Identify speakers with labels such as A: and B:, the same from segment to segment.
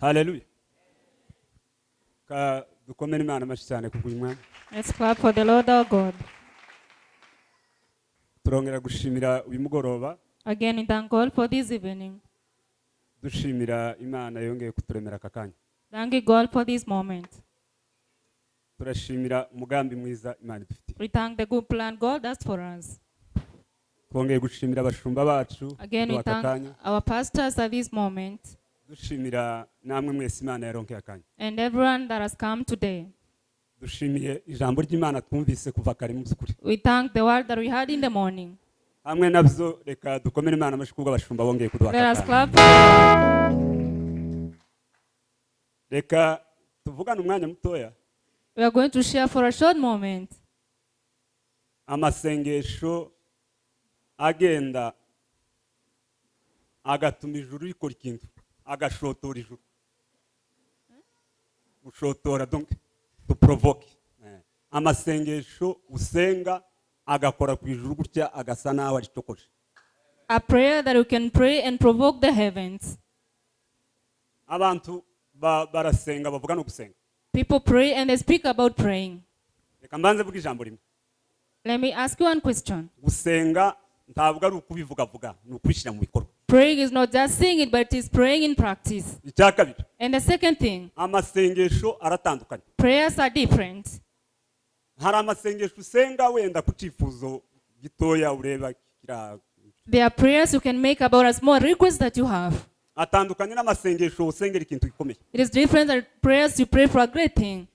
A: Haleluya. Ka dukomere Imana amashyi cyane kubw'uyu mwanya.
B: Let's clap for the Lord our God.
A: Turongera gushimira uyu mugoroba.
B: Again, we thank God for this evening.
A: Dushimira Imana yongeye kuturemera aka kanya.
B: Thank you, God, for this moment.
A: Turashimira umugambi mwiza Imana idufitiye.
B: We thank the good plan God has for us.
A: Twongeye gushimira abashumba bacu
B: Again, we
A: kuduha aka
B: thank
A: kanya.
B: Our pastors at this moment
A: Dushimira namwe mwese Imana yaronkeye akanya.
B: And everyone that has come today.
A: Dushimiye ijambo ry'Imana twumvise kuva kare mu by'ukuri.
B: We thank the word that we had in the morning.
A: Hamwe nabyo reka dukomere Imana amashyi kubwo abashumba bongeye kuduha
B: Let
A: aka
B: us
A: kanya.
B: Clap for the Lord.
A: Reka tuvugane umwanya mutoya.
B: We are going to share for a short moment.
A: Amasengesho agenda agatuma ijuru rikora ikintu, agashotora ijuru, gushotora, donc to provoke. Amasengesho usenga agakora ku ijuru gutya agasa naho aricokoje.
B: A prayer that you can pray and provoke the heavens.
A: Abantu barasenga, bavuga no gusenga.
B: People pray and they speak about praying.
A: Reka mbanze mvuge ijambo rimwe.
B: Let me ask you one question.
A: Gusenga ntabwo ari ukubivugavuga, ni ukubishyira mu bikorwa.
B: Praying is not just saying it, but it is praying in practice.
A: Icya kabiri,
B: And the second thing,
A: amasengesho aratandukanye.
B: Prayers are different.
A: Hari amasengesho usenga wenda ku cyifuzo gitoya ureba kira
B: There are prayers you can make about a small request that you have.
A: Atandukanye n'amasengesho usengera ikintu gikomeye.
B: It is different than prayers you pray for a great thing.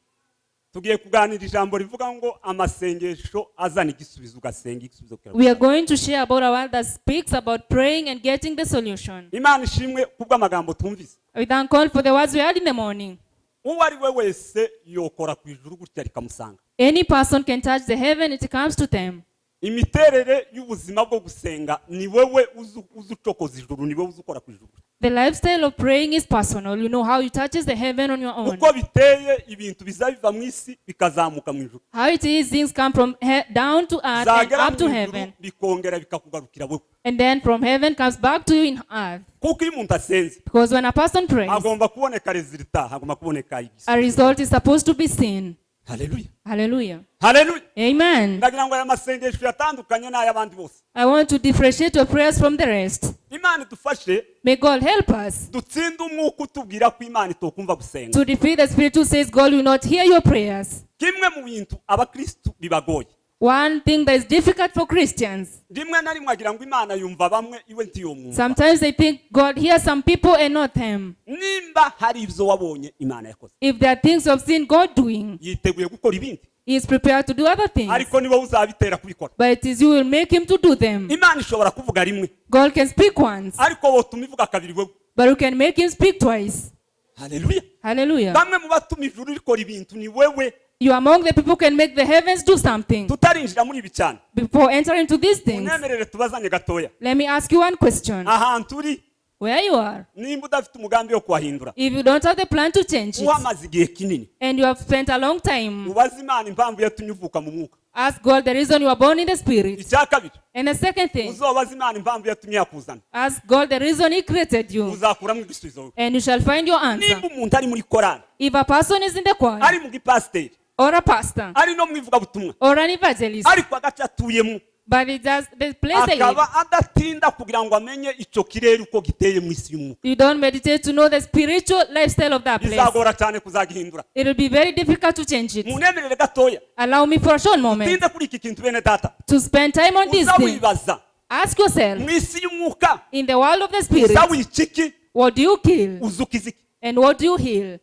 A: Tugiye kuganira ijambo rivuga ngo amasengesho azana igisubizo, ugasenga igisubizo
B: We are
A: kiragushaka.
B: Going to share about a word that speaks about praying and getting the solution.
A: Imana ishimwe kubw'amagambo twumvise.
B: We thank God for the words we heard in the morning.
A: Uwo ari we wese yokora ku ijuru gutya rikamusanga.
B: Any person can touch the heaven, it comes to them.
A: Imiterere y'ubuzima bwo gusenga ni wowe uzi ucokoza ijuru, ni wowe uzi ukora ku ijuru.
B: The lifestyle of praying is personal. You know how you touches the heaven on your own.
A: Uko biteye, ibintu biza biva mu isi bikazamuka mu ijuru.
B: How it is, things come from down to earth and
A: Zagera
B: up
A: mu
B: to
A: ijuru
B: heaven.
A: Bikongera bikakugarukira wowe.
B: And then from heaven comes back to you in earth.
A: Kuko iyo umuntu asenze,
B: Because when a person prays,
A: hagomba kuboneka résultat, hagomba kuboneka
B: a
A: igisubizo.
B: Result is supposed to be seen.
A: Haleluya.
B: Hallelujah.
A: Haleluya.
B: Amen.
A: Ndagira ngo aya masengesho yatandukanye n'ay'abandi bose.
B: I want to differentiate your prayers from the rest.
A: Imana idufashe.
B: May God help us
A: Dutsinde umwuka utubwira ko Imana itokumva gusenga.
B: To defeat the spirit who says God will not hear your prayers.
A: Kimwe mu bintu abakristu bibagoye,
B: One thing that is difficult for Christians,
A: rimwe na rimwe agira ngo Imana yumva bamwe, iwe ntiyomwumva.
B: Sometimes they think God hears some people and not them.
A: Nimba hari ibyo wabonye Imana yakoze,
B: If there are things you have seen God doing,
A: yiteguye gukora ibindi.
B: He is prepared to do other things.
A: Ariko niwe uzabitera kubikora.
B: But it is you will make Him to do them.
A: Imana ishobora kuvuga rimwe,
B: God can speak once,
A: ariko wotuma ivuga kabiri wewe.
B: But you can make Him speak twice.
A: Haleluya.
B: Hallelujah.
A: Bamwe mu batuma ijuru rikora ibintu ni wewe.
B: You are among the people who can make the heavens do something.
A: Tutarinjira muri ibi cyane,
B: Before entering into these things,
A: unemerere tubazanye gatoya.
B: Let me ask you one question.
A: Ahantu uri,
B: Where you are,
A: nimba udafite umugambi wo kuhahindura,
B: if you don't have the plan to change it,
A: uhamaze igihe kinini,
B: and you have spent a long time,
A: ubaze Imana impamvu yatumye uvuka mu mwuka.
B: Ask God the reason you are born in the spirit.
A: Icya kabiri,
B: And the second thing,
A: uzobaze Imana impamvu yatumye yakuzana.
B: Ask God the reason He created you,
A: Uzakuramo igisubizo wowe.
B: And you shall find your answer.
A: Nimba umuntu ari muri korali,
B: If a person is in the choir,
A: ari mu gipasiteri,
B: or a pastor,
A: ari no mu ivugabutumwa,
B: or an evangelist,
A: ariko agace atuyemo
B: but it does the place they live,
A: akaba adatinda kugira ngo amenye icyo kirere uko giteye mu isi y'umwuka,
B: you don't meditate to know the spiritual lifestyle of that place.
A: Bizagora cyane kuzagihindura.
B: It will be very difficult to change it.
A: Munemerere gatoya.
B: Allow me for a short moment
A: Tinde kuri iki kintu, bene data.
B: To spend time on this
A: Uza
B: thing.
A: wibaza,
B: Ask yourself,
A: mu isi y'umwuka,
B: in the world of the spirit,
A: uza wica iki,
B: what do you kill
A: uza ukiza iki?
B: And what do you heal?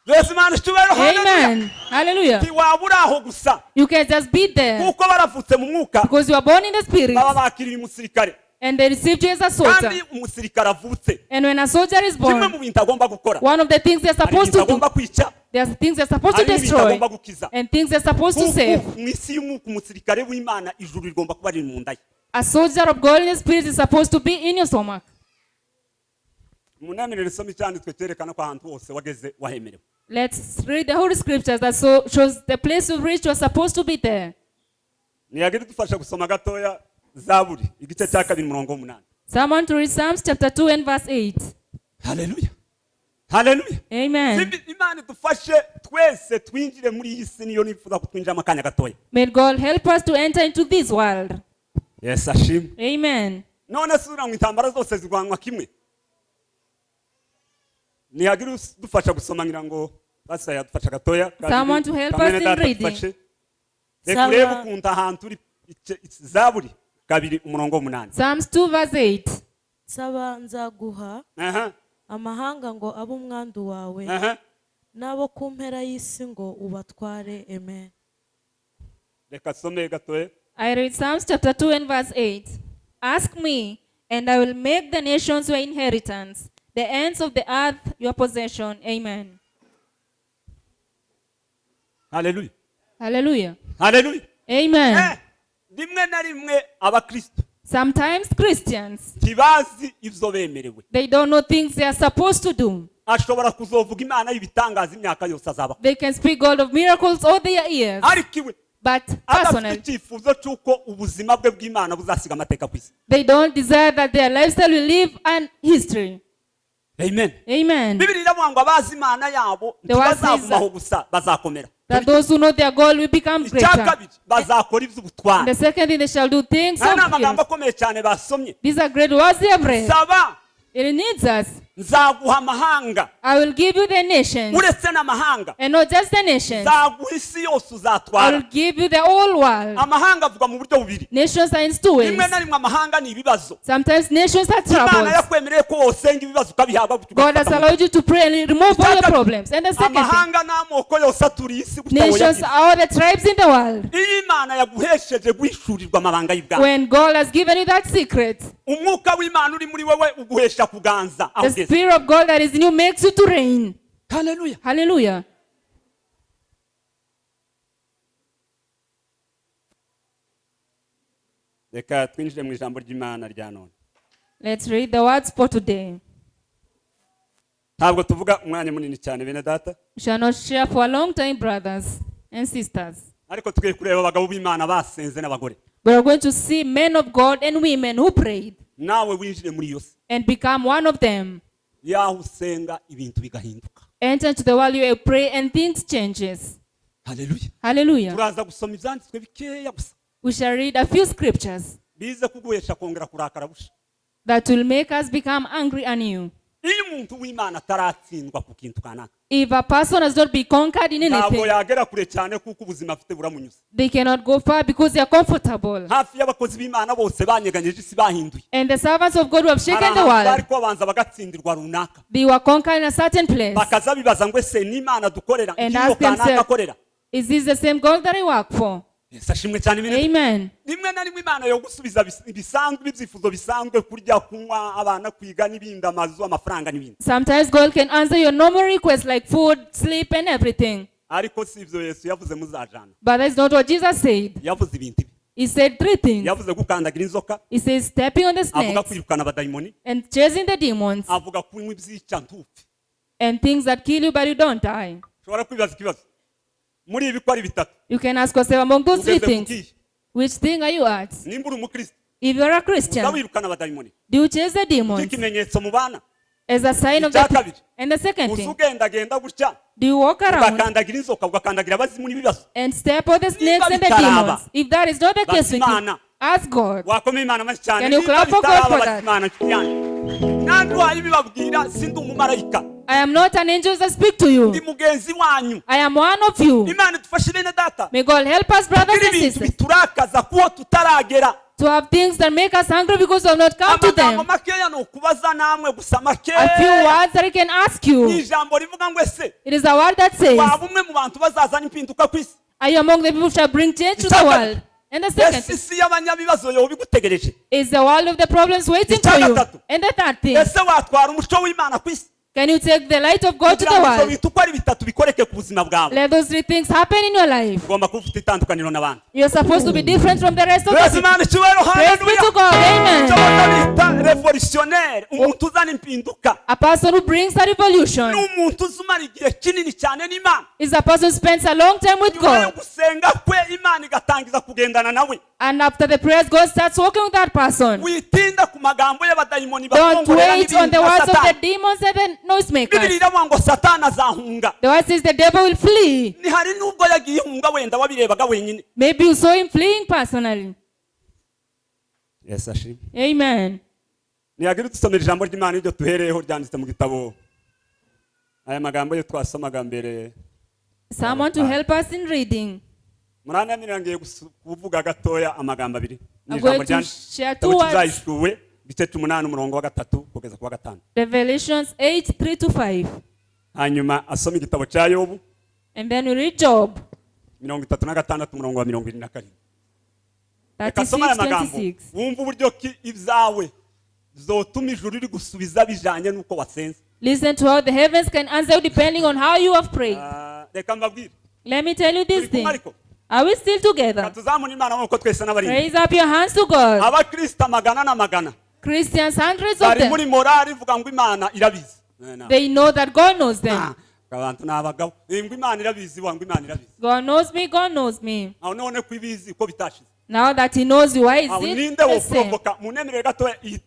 A: Yesu Imana icyubahiro, haleluya.
B: Amen. Hallelujah.
A: Ntiwaba uri aho gusa.
B: You can just be there
A: Kuko baravutse mu mwuka,
B: because you are born in the spirit
A: baba bakiriye umusirikare.
B: And they received you as a soldier.
A: Kandi umusirikare avutse,
B: And when a soldier is
A: kimwe
B: born,
A: mu bintu agomba gukora,
B: one of the things they're
A: hari
B: supposed
A: ibintu
B: to do,
A: agomba kwica,
B: there's things they're supposed to
A: hari n'ibintu
B: destroy
A: agomba gukiza.
B: And things they're supposed to save.
A: Kuko mu isi y'umwuka umusirikare w'Imana ijuru rigomba kuba riri mu nda ye.
B: A soldier of God in the spirit is supposed to be in your stomach.
A: Munemerere isoma icyanditswe cyerekana ko ahantu hose wageze wahemerewe.
B: Let's read the Holy Scriptures that shows the place you've reached, you're supposed to be there.
A: Niyagira idufasha gusoma gatoya Zaburi igice cya kabiri umurongo w'umunani.
B: Someone to read Psalms chapter 2 and verse 8.
A: Haleluya. Haleluya.
B: Amen.
A: Imana idufashe twese twinjire muri iyi si, niyo nifuza ko twinjiramo akanya gatoya.
B: May God help us to enter into this world.
A: Yesu ashimwe.
B: Amen.
A: None se ngo intambara zose zirwanwa kimwe? Nihagira udufasha gusoma, ngira ngo basa yadufasha gatoya.
B: Someone to help us in reading.
A: Reka
C: Saba.
A: urebe ukuntu ahantu uri Zaburi 2 umurongo 8.
B: Psalms 2 verse 8.
C: Nsaba nzaguha amahanga ngo abe umwandu wawe, n'abo ku mpera y'isi ngo ubatware. Amen.
A: Reka some gatoya.
B: I read Psalms chapter 2 and verse 8. Ask me, and I will make the nations your inheritance, the ends of the earth your possession. Amen.
A: Haleluya.
B: Hallelujah.
A: Haleluya.
B: Amen.
A: Rimwe na rimwe abakristo
B: Sometimes Christians,
A: ntibazi ibyo bemerewe.
B: they don't know things they are supposed to do.
A: Ashobora kuzovuga Imana y'ibitangaza imyaka yose azabaho,
B: They can speak God of miracles all their years,
A: ariko iwe
B: but
A: adafite
B: personally,
A: icyifuzo cy'uko ubuzima bwe bw'Imana buzasiga amateka ku isi.
B: they don't desire that their lifestyle will live an history.
A: Amen.
B: Amen.
A: Bibiri iravuga ngo abazi Imana yabo
B: The word says
A: ntibazagumaho gusa, bazakomera.
B: that those who know their God will become
A: Icya
B: greater.
A: kabiri, bazakora
B: And
A: iby'ubutwari.
B: the second thing, they shall do things
A: Aya
B: of
A: ni amagambo
B: heroes.
A: akomeye cyane basomye.
B: These are great words they have read.
A: Saba,
B: It needs us.
A: nzaguha amahanga.
B: I will give you the nations,
A: Uretse n'amahanga,
B: and not just the nations.
A: nzaguha isi yose,
B: I
A: uzatwara.
B: will give you the whole world.
A: Amahanga avuga mu buryo bubiri.
B: Nations are in two ways.
A: Rimwe na rimwe amahanga ni ibibazo.
B: Sometimes nations are
A: Imana
B: troubles.
A: yakwemereye ko wosenga ibibazo ukabihabwa gutyo,
B: God has
A: ugafata mu
B: allowed you to pray and remove all your
A: Icya kabiri,
B: problems. And the second thing,
A: amahanga n'amoko yose aturiye isi gutya
B: nations
A: woyakira.
B: are all the tribes in the world.
A: Iyo Imana yaguhesheje guhishurirwa amabanga y'ubwami,
B: When God has given you that secret,
A: umwuka w'Imana uri muri wewe uguhesha kuganza aho
B: the
A: ugeze.
B: Spirit of God that is in you makes you to reign.
A: Haleluya.
B: Hallelujah.
A: Reka twinjire mu ijambo ry'Imana rya none.
B: Let's read the words for today.
A: Ntabwo tuvuga umwanya munini cyane, bene data,
B: We shall not share for a long time, brothers and sisters.
A: ariko tugiye kureba abagabo b'Imana basenze n'abagore.
B: We are going to see men of God and women who prayed
A: Nawe winjire muri iyo si
B: and become one of them.
A: yaho usenga ibintu bigahinduka.
B: Enter into the world you pray and things changes.
A: Haleluya.
B: Hallelujah.
A: Turaza gusoma ibyanditswe bikeya gusa
B: We shall read a few scriptures
A: bize kuguhesha kongera kurakara busha.
B: that will make us become angry anew.
A: Iyo umuntu w'Imana ataratsindwa ku kintu kanaka,
B: If a person has not been conquered in
A: ntabwo
B: anything,
A: yagera kure cyane kuko ubuzima afite buramunyuze.
B: they cannot go far because they are comfortable.
A: Hafi y'abakozi b'Imana bose banyeganyije isi bahinduye,
B: And the servants of God who have
A: hari
B: shaken the
A: ahantu bari
B: world,
A: kubabanza bagatsindirwa runaka,
B: they were conquered in a certain place.
A: bakaza bibaza ngo ese n'Imana dukorera
B: And
A: ngiyo
B: ask
A: kanaka
B: themselves,
A: akorera?
B: is this the same God that I work for?
A: Yesu ashimwe cyane ibintu.
B: Amen.
A: Rimwe na rimwe Imana yo gusubiza ibisanzwe, ibyifuzo bisanzwe, kurya, kunywa, abana kwiga n'ibindi, amazu, amafaranga n'ibindi.
B: Sometimes God can answer your normal requests like food, sleep, and everything.
A: Ariko si ibyo Yesu yavuze muzajana.
B: But that's not what Jesus said.
A: Yavuze ibintu ibi.
B: He said three things.
A: Yavuze gukandagira inzoka,
B: He says stepping on the
A: avuga
B: snakes
A: kwirukana abadayimoni,
B: and chasing the demons
A: avuga kunywa ibyica ntupfe.
B: and things that kill you but you don't die.
A: Ushobora kwibaza ikibazo muri ibi ko ari bitatu.
B: You can ask yourself among those three
A: Ugeze ku
B: things,
A: kihe?
B: which thing are you at?
A: Nimba uri umukristo,
B: If you're a
A: uza
B: Christian,
A: wirukana abadayimoni
B: do you chase the demons
A: nk'ikimenyetso mu bana?
B: as a sign of
A: Icya
B: the
A: kabiri,
B: And the second
A: uza
B: thing,
A: ugendagenda gutya,
B: do you walk around
A: ugakandagira inzoka, ugakandagira abazimu n'ibibazo?
B: and step on the snakes and the
A: bitaraba,
B: demons? If that is not the case with you,
A: Imana.
B: ask God.
A: Wakomeye Imana amashyi cyane.
B: Can you
A: Niba
B: clap for God
A: bitaraba,
B: for
A: baza
B: that?
A: Imana, nshuti yanjye, nandi wayo ibibabwira, sindi umumarayika.
B: I am not an angel that speak to you.
A: Ndi mugenzi wanyu.
B: I am one of you.
A: Imana idufashe, bene data,
B: May God help us, brothers
A: kugira
B: and
A: ibintu
B: sisters,
A: biturakaza kuwo tutaragera.
B: to have things that make us hungry because we have not come to
A: Amagambo
B: them.
A: makeya ni ukubaza namwe gusa
B: A few
A: makeya.
B: words that I can ask
A: Ni
B: you.
A: ijambo rivuga ngo ese
B: It is a word that says,
A: waba umwe mu bantu bazazana impinduka ku isi?
B: are you among the people who shall bring change to the
A: Icya
B: world? And the second
A: ese
B: thing
A: isi y'abanyabibazo yoba igutegereje?
B: is the world of the problems waiting
A: Icya
B: for you.
A: gatatu.
B: And the third thing,
A: Ese watwara umuco w'Imana ku isi?
B: can you take the light of God to
A: Kugira
B: the
A: ngo ibyo
B: world?
A: bintu uko ari bitatu bikoreke ku buzima bwawe,
B: Let those three things happen in your life.
A: ugomba kuba ufite itandukaniro n'abandi.
B: You're supposed to be different from the rest of the
A: Yesu
B: people.
A: Imana icyubahiro.
B: Praise be
A: Haleluya.
B: to God. Amen.
A: Icyo bita revolutionnaire, umuntu uzana impinduka,
B: A person who brings a revolution
A: ni umuntu uzi umara igihe kinini cyane n'Imana.
B: is a person who spends a long time with
A: Nyuma yo
B: God.
A: gusenga kwe, Imana igatangiza kugendana nawe.
B: And after the prayers, God starts working with that person.
A: Witinda ku magambo y'abadayimoni
B: Don't
A: bakongorera
B: wait on
A: n'ibindi
B: the
A: nka
B: words of the
A: Satani.
B: demons and the
A: Bibiri
B: noisemakers.
A: iravuga ngo Satani azahunga.
B: The word says the devil will flee.
A: Ni hari n'ubwo yagiye ihunga wenda wabirebaga wenyine.
B: Maybe you saw him fleeing personally.
A: Yesu ashimwe.
B: Amen.
A: Ntiyagira udusomera ijambo ry'Imana iryo tuhereyeho ryanditse mu gitabo aya magambo yo twasomaga mbere.
B: Someone to help us in reading.
A: Muranyemerera ngiye kuvuga gatoya amagambo abiri. Ni
B: I'm
A: ijambo
B: going to
A: ryanditse
B: share
A: igitabo
B: two words.
A: cy'Ibyahishuwe igice cy'umunani umurongo wa gatatu kugeza ku wa gatanu.
B: Revelations 8 3 to 5.
A: Hanyuma asoma igitabo cya Yobu
B: And then we read Job
A: 36 umurongo wa 77. Reka asome
B: 36
A: aya magambo
B: 26.
A: wumve uburyo ki ibyawe zotuma ijuru riri gusubiza bijanye n'uko wasenze.
B: Listen to how the heavens can answer you depending on how you have prayed.
A: Ah, reka mbabwire.
B: Let me tell you
A: Turi
B: this
A: kumwe
B: thing.
A: ariko.
B: Are we still together?
A: Reka tuzamure Imana nk'uko twese n'abarinzi.
B: Raise up your hands to God.
A: Abakristo amagana n'amagana
B: Christians, hundreds of
A: bari
B: them,
A: muri morali ivuga ngo Imana irabizi.
B: they know that God knows them.
A: Ah, abantu ni abagabo. Ngo Imana irabizi wa ngo Imana irabizi.
B: God knows me, God knows me.
A: Aho none ko ibizi ko bitashize.
B: Now that He knows you, why is
A: Aho
B: it
A: ninde
B: the same?
A: woprovoka munemerere gatoya iyi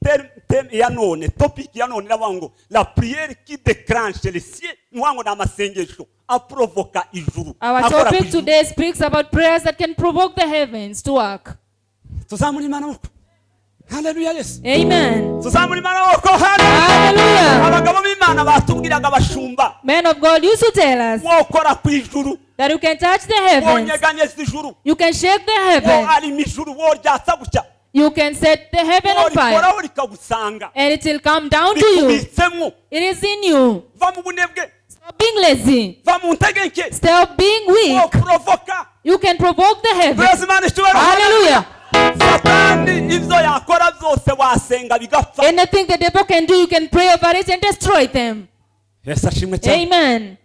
A: thème ya none topic ya none iravuga ngo la prière qui déclenche le ciel ni ngo ni amasengesho aprovoka ijuru.
B: Our
A: Akora ku
B: topic
A: ijuru.
B: today speaks about prayers that can provoke the heavens to work.
A: Tuzamure Imana amaboko. Haleluya Yesu.
B: Amen.
A: Tuzamure Imana amaboko. Haleluya.
B: Hallelujah.
A: Abagabo b'Imana batubwiraga abashumba
B: Men of God used to tell us
A: wokora ku ijuru
B: that you can touch the heavens,
A: wonyeganyeza ijuru
B: you can shake the
A: wo
B: heavens,
A: arima ijuru woryatsa gutya
B: you can set the heaven on fire,
A: worikoraho rikagusanga
B: and it will come down to you.
A: rikubitsemo.
B: It is in you.
A: Va mu bunebwe.
B: Stop being lazy.
A: Va mu ntege nke.
B: Stop being weak.
A: Woprovoka.
B: You can provoke the heavens.
A: Praise Imana icyubahiro.
B: Hallelujah.
A: Satani ibyo yakora byose wasenga bigapfa.
B: Anything the devil can do, you can pray over it and destroy them.
A: Yesu ashimwe cyane.
B: Amen.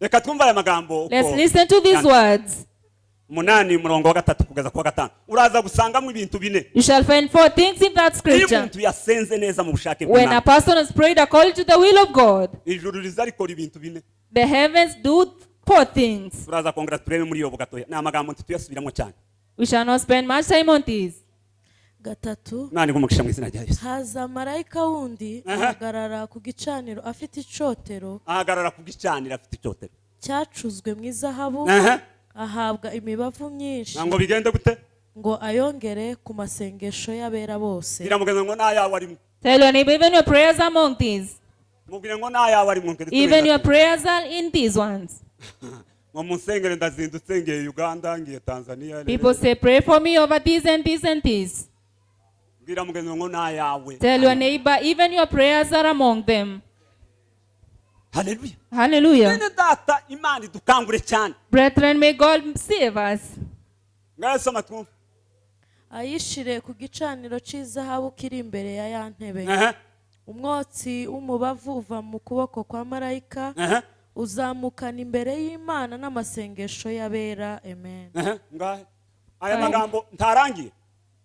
A: Reka twumve aya magambo uko
B: Let's listen to these
A: yanditse.
B: words.
A: Umunani umurongo wa gatatu kugeza ku wa gatanu uraza gusangamo ibintu bine.
B: You shall find four things in that
A: Iyo
B: scripture.
A: umuntu yasenze neza mu bushake
B: When a
A: bw'Imana
B: person has prayed according to the will of God,
A: ijuru riza rikora ibintu bine.
B: the heavens do four things.
A: Turaza kongera turebe muri Yobu gatoya ni amagambo ntituyasubiramo cyane.
B: We shall not spend much time on these.
C: Gatatu
A: Imana iguhe umugisha mu izina rya Yesu.
C: Haza marayika wundi
A: Aha.
C: ahagarara ku gicaniro afite icotero
A: Ahagarara ku gicaniro afite icyotero
C: cyacuzwe mu izahabu
A: Aha.
C: ahabwa imibavu myinshi
A: ngo bigende gute?
C: Ngo ayongere ku masengesho y'abera bose.
A: Bwira mugenzi ngo n'ayawe arimo.
B: Tell your neighbor, even your prayers are among these.
A: Mubwire ngo n'ayawe arimo.
B: Even your prayers are in these ones.
A: Ngo munsengere ndazindutse ngiye Uganda ngiye Tanzania.
B: People say, pray for me over these and these and these.
A: Bwira mugenzi ngo n'ayawe.
B: Tell your neighbor, even your prayers are among them.
A: Haleluya.
B: Hallelujah.
A: Bene data Imana idukangure cyane.
B: Brethren, may God save us.
A: Ngaho soma twumve.
C: Ayishire ku gicaniro cy'izahabu kiri imbere ya ya ntebe.
A: Aha,
C: Umwotsi w'umubavu uva mu kuboko kwa marayika
A: aha,
C: uzamukana imbere y'Imana n'amasengesho y'abera. Amen.
A: Aha, ngahe aya
B: Aye.
A: magambo ntarangiye.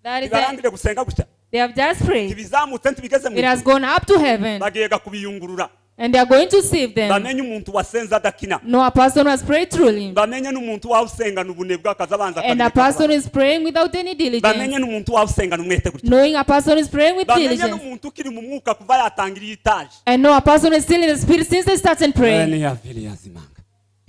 B: That is
A: Ntibarangire gusenga gutya.
B: They have just prayed.
A: Ntibizamutse ntibigeze mu
B: It has
A: ijuru.
B: gone up to heaven.
A: Bagiye kubiyungurura.
B: And they are going to save them.
A: Bamenye umuntu wasenze adakina.
B: No, a person who has prayed truly.
A: Bamenye n'umuntu wawe usengana ubunebwe akaza abanza
B: And a
A: akabireka.
B: person who is praying without any diligence.
A: Bamenye n'umuntu wawe usengana umwete gutya.
B: Knowing a person who is praying with
A: Bamenye
B: diligence.
A: n'umuntu ukiri mu mwuka kuva yatangira iyi etaje.
B: And know a person who is still in the spirit since they started praying.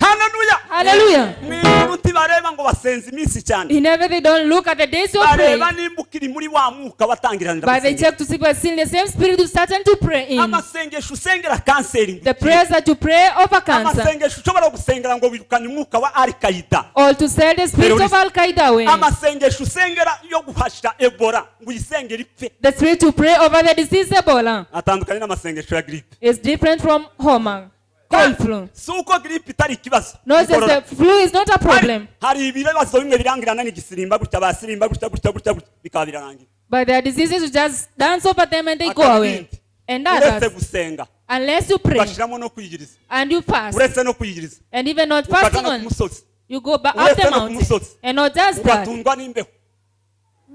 A: Haleluya.
B: Hallelujah.
A: Mu ijuru ntibareba ngo basenze iminsi cyane.
B: In heaven, they don't look at the days you pray,
A: Bareba nimba ukiri muri wa mwuka watangiranira
B: but they
A: gusenga.
B: check to see if you are still in the same spirit you started to pray in.
A: Amasengesho usengera kanseri ngo
B: The
A: ikire.
B: prayers that you pray over cancer,
A: Amasengesho ushobora gusengera ngo wirukanye umwuka wa Al-Qaida.
B: or to sell the spirit of
A: Terrorist.
B: Al Qaeda away.
A: Amasengesho usengera yo guhasha Ebola ngo uyisengere ipfe
B: The spirit to pray over the disease Ebola
A: atandukanye n'amasengesho ya gripe.
B: is different from Homer, cold flu.
A: Si uko gripe itari ikibazo.
B: No, just
A: Korona.
B: the flu is not a problem,
A: Hari ibibazo bimwe birangirana n'igisirimba gutya basirimba gutya gutya gutya gutya bikaba birarangira.
B: But there are diseases you just dance over them and they go
A: Hakaba
B: away.
A: ibindi.
B: And
A: Uretse
B: others,
A: gusenga
B: unless you pray
A: ugashiramo no kwiyiriza
B: and you fast,
A: uretse no kwiyiriza
B: and even not
A: ukaja
B: fasting
A: no ku
B: on,
A: musozi
B: you go back up
A: Uretse
B: the
A: no ku
B: mountain,
A: musozi.
B: and not just that.
A: Ugatungwa n'imbeho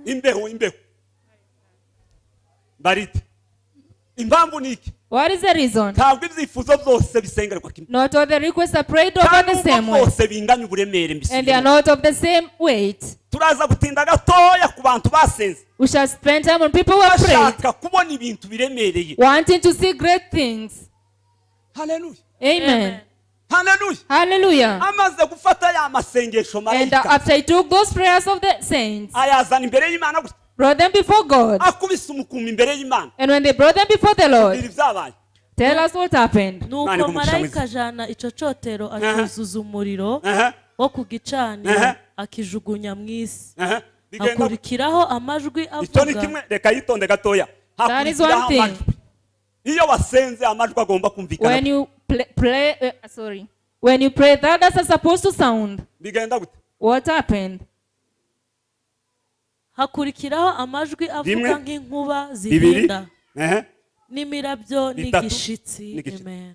A: imbeho imbeho barite. Impamvu ni iki?
B: What is the reason?
A: Ntabwo ibyifuzo byose bisengerwa kimwe.
B: Not all the requests are prayed over
A: Kandi
B: the
A: nubwo
B: same way.
A: byose binganya uburemere.
B: And they are
A: Mbisubiremo.
B: not of the same weight.
A: Turaza gutinda gatoya ku bantu basenze
B: We shall spend time on people who have prayed,
A: bashaka kubona ibintu biremereye.
B: Wanting to see great things.
A: Haleluya.
B: Amen.
A: Haleluya.
B: Hallelujah.
A: Amaze gufata ya masengesho,
B: And
A: marayika
B: after he took those prayers of the saints,
A: ayazana imbere y'Imana gusa,
B: brought them before God.
A: Akubise umukumbi imbere y'Imana.
B: And when they brought them before the Lord,
A: Biri byabaye.
B: Tell us what happened.
A: Imana
C: Nuko
A: iguhe umugisha
C: marayika
A: mwiza.
C: Ajana icyo cyotero acyuzuza umuriro wo ku gicaniro, akijugunya mu isi.
A: Aha. Bigenda
C: Hakurikiraho amajwi
A: icyo ni
C: avuga
A: kimwe, reka yitonde gatoya.
B: That is one
A: Hakurikiraho
B: thing.
A: amajwi. Iyo wasenze amajwi agomba kumvikana.
B: When you play, sorry, when you pray, that that's supposed to sound.
A: Bigenda gute?
B: What happened?
C: Hakurikiraho amajwi avuga
A: Rimwe,
C: nk'inkuba
A: bibiri,
C: zihinda n'imirabyo
A: bitatu,
C: n'igishitsi.
A: N'igishitsi.
C: Amen.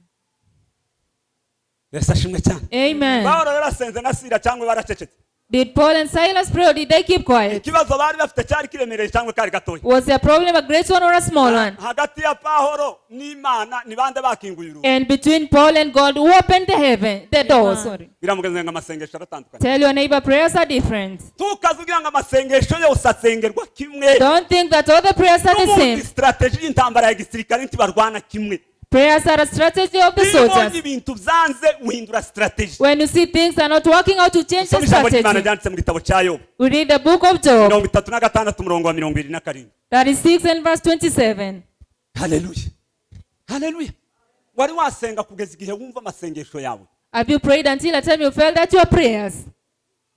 A: Yesu ashimwe cyane.
B: Amen.
A: Pawulo yarasenze na Sira cyangwa baracecetse?
B: Did Paul and Silas pray or did they keep quiet?
A: Ikibazo bari bafite cyari kiremereye cyangwa kari gatoya?
B: Was their problem a great one or a small one?
A: Hagati ya Pawulo n'Imana ni bande bakinguye urugi?
B: And between Paul and God, who opened the heaven, the door,
C: Amen.
B: sorry.
A: Biramugenze ngo amasengesho aratandukanye.
B: Tell your neighbor, prayers are different.
A: Tukaze ugira ngo amasengesho yose asengerwa kimwe.
B: Don't think that all the prayers are the
A: N'ubundi
B: same.
A: strategy y'intambara ya gisirikare ntibarwana kimwe.
B: Prayers are a strategy of the
A: Iyo ubonye
B: soldiers.
A: Ibintu byanze uhindura strategy.
B: When you see things are not working out, you change the
A: Usome ijambo ry'Imana
B: strategy.
A: ryanditse mu gitabo cya Yobu,
B: We read the book of Job,
A: 36, umurongo wa 27.
B: 36 and verse 27.
A: Haleluya, haleluya. Wari wasenga kugeza igihe wumva amasengesho yawe?
B: Have you prayed until a time you felt that your prayers?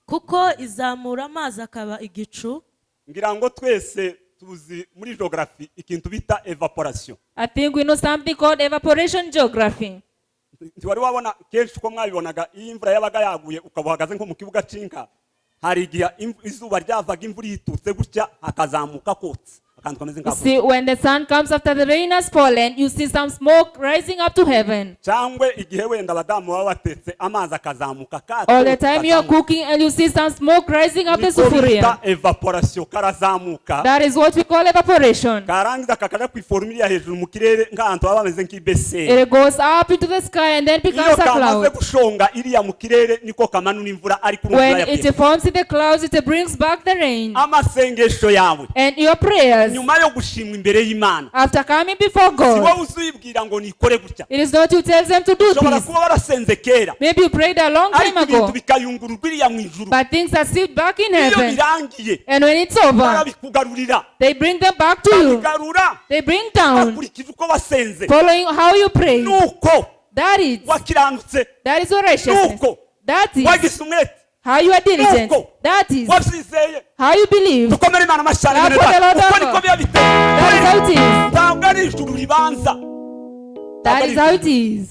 C: Kuko izamura amazi akaba igicu.
A: Ngira ngo twese tuzi muri geography ikintu bita evaporation.
B: I think we know something called evaporation geography.
A: Ntiwari wabona kenshi uko mwabibonaga iyo imvura yabaga yaguye ukaba uhagaze nko mu kibuga c'inka, hari igihe izuba ryavaga imvura yitutse gutya hakazamuka kotsa akantu kameze
B: You
A: nk'ako.
B: see, when the sun comes after the rain has fallen, you see some smoke rising up to heaven.
A: Cyangwa igihe wenda abadamu baba batetse amazi akazamuka.
B: All the time you are cooking and you see some smoke rising up the
A: Niko bita
B: sufuria.
A: Evaporation, karazamuka.
B: That is what we call evaporation.
A: Karangiza kakaja ku iforumire ya hejuru mu kirere nk'ahantu baba bameze nk'ibeseri.
B: It goes up into the sky and then
A: Iyo
B: becomes a
A: kamaze
B: cloud.
A: gushonga iriya mu kirere niko kamanura imvura ariko urumva
B: When
A: yapfuye.
B: it forms in the clouds, it brings back the rain.
A: Amasengesho yawe
B: And your prayers,
A: nyuma yo gushimwa imbere y'Imana,
B: after coming before
A: si
B: God,
A: wowe uzibwira ngo nikore gutya.
B: It is not you tells them to do
A: Ushobora
B: this.
A: Kuba warasenze kera,
B: Maybe you prayed a long time
A: ariko ibintu
B: ago,
A: bikayungururwa iriya mu ijuru.
B: But things are sealed back in
A: Iyo
B: heaven.
A: birangiye
B: And when it's over,
A: barabikugarurira.
B: They bring them back to you.
A: Babigarura
B: They bring down,
A: bakurikije uko wasenze.
B: Following how you prayed.
A: Nuko
B: That is,
A: wakiranutse,
B: that is your righteousness.
A: Nuko
B: That is
A: wagize umwete,
B: how you are diligent.
A: Nuko
B: That is
A: wabyizeye.
B: How you believe.
A: Dukomere Imana amashyi cyane.
B: Clap for the Lord
A: Uko
B: our
A: niko
B: God.
A: biba biteye.
B: That is how it is.
A: Ntabwo ari ijuru ribanza.
B: That is how it is.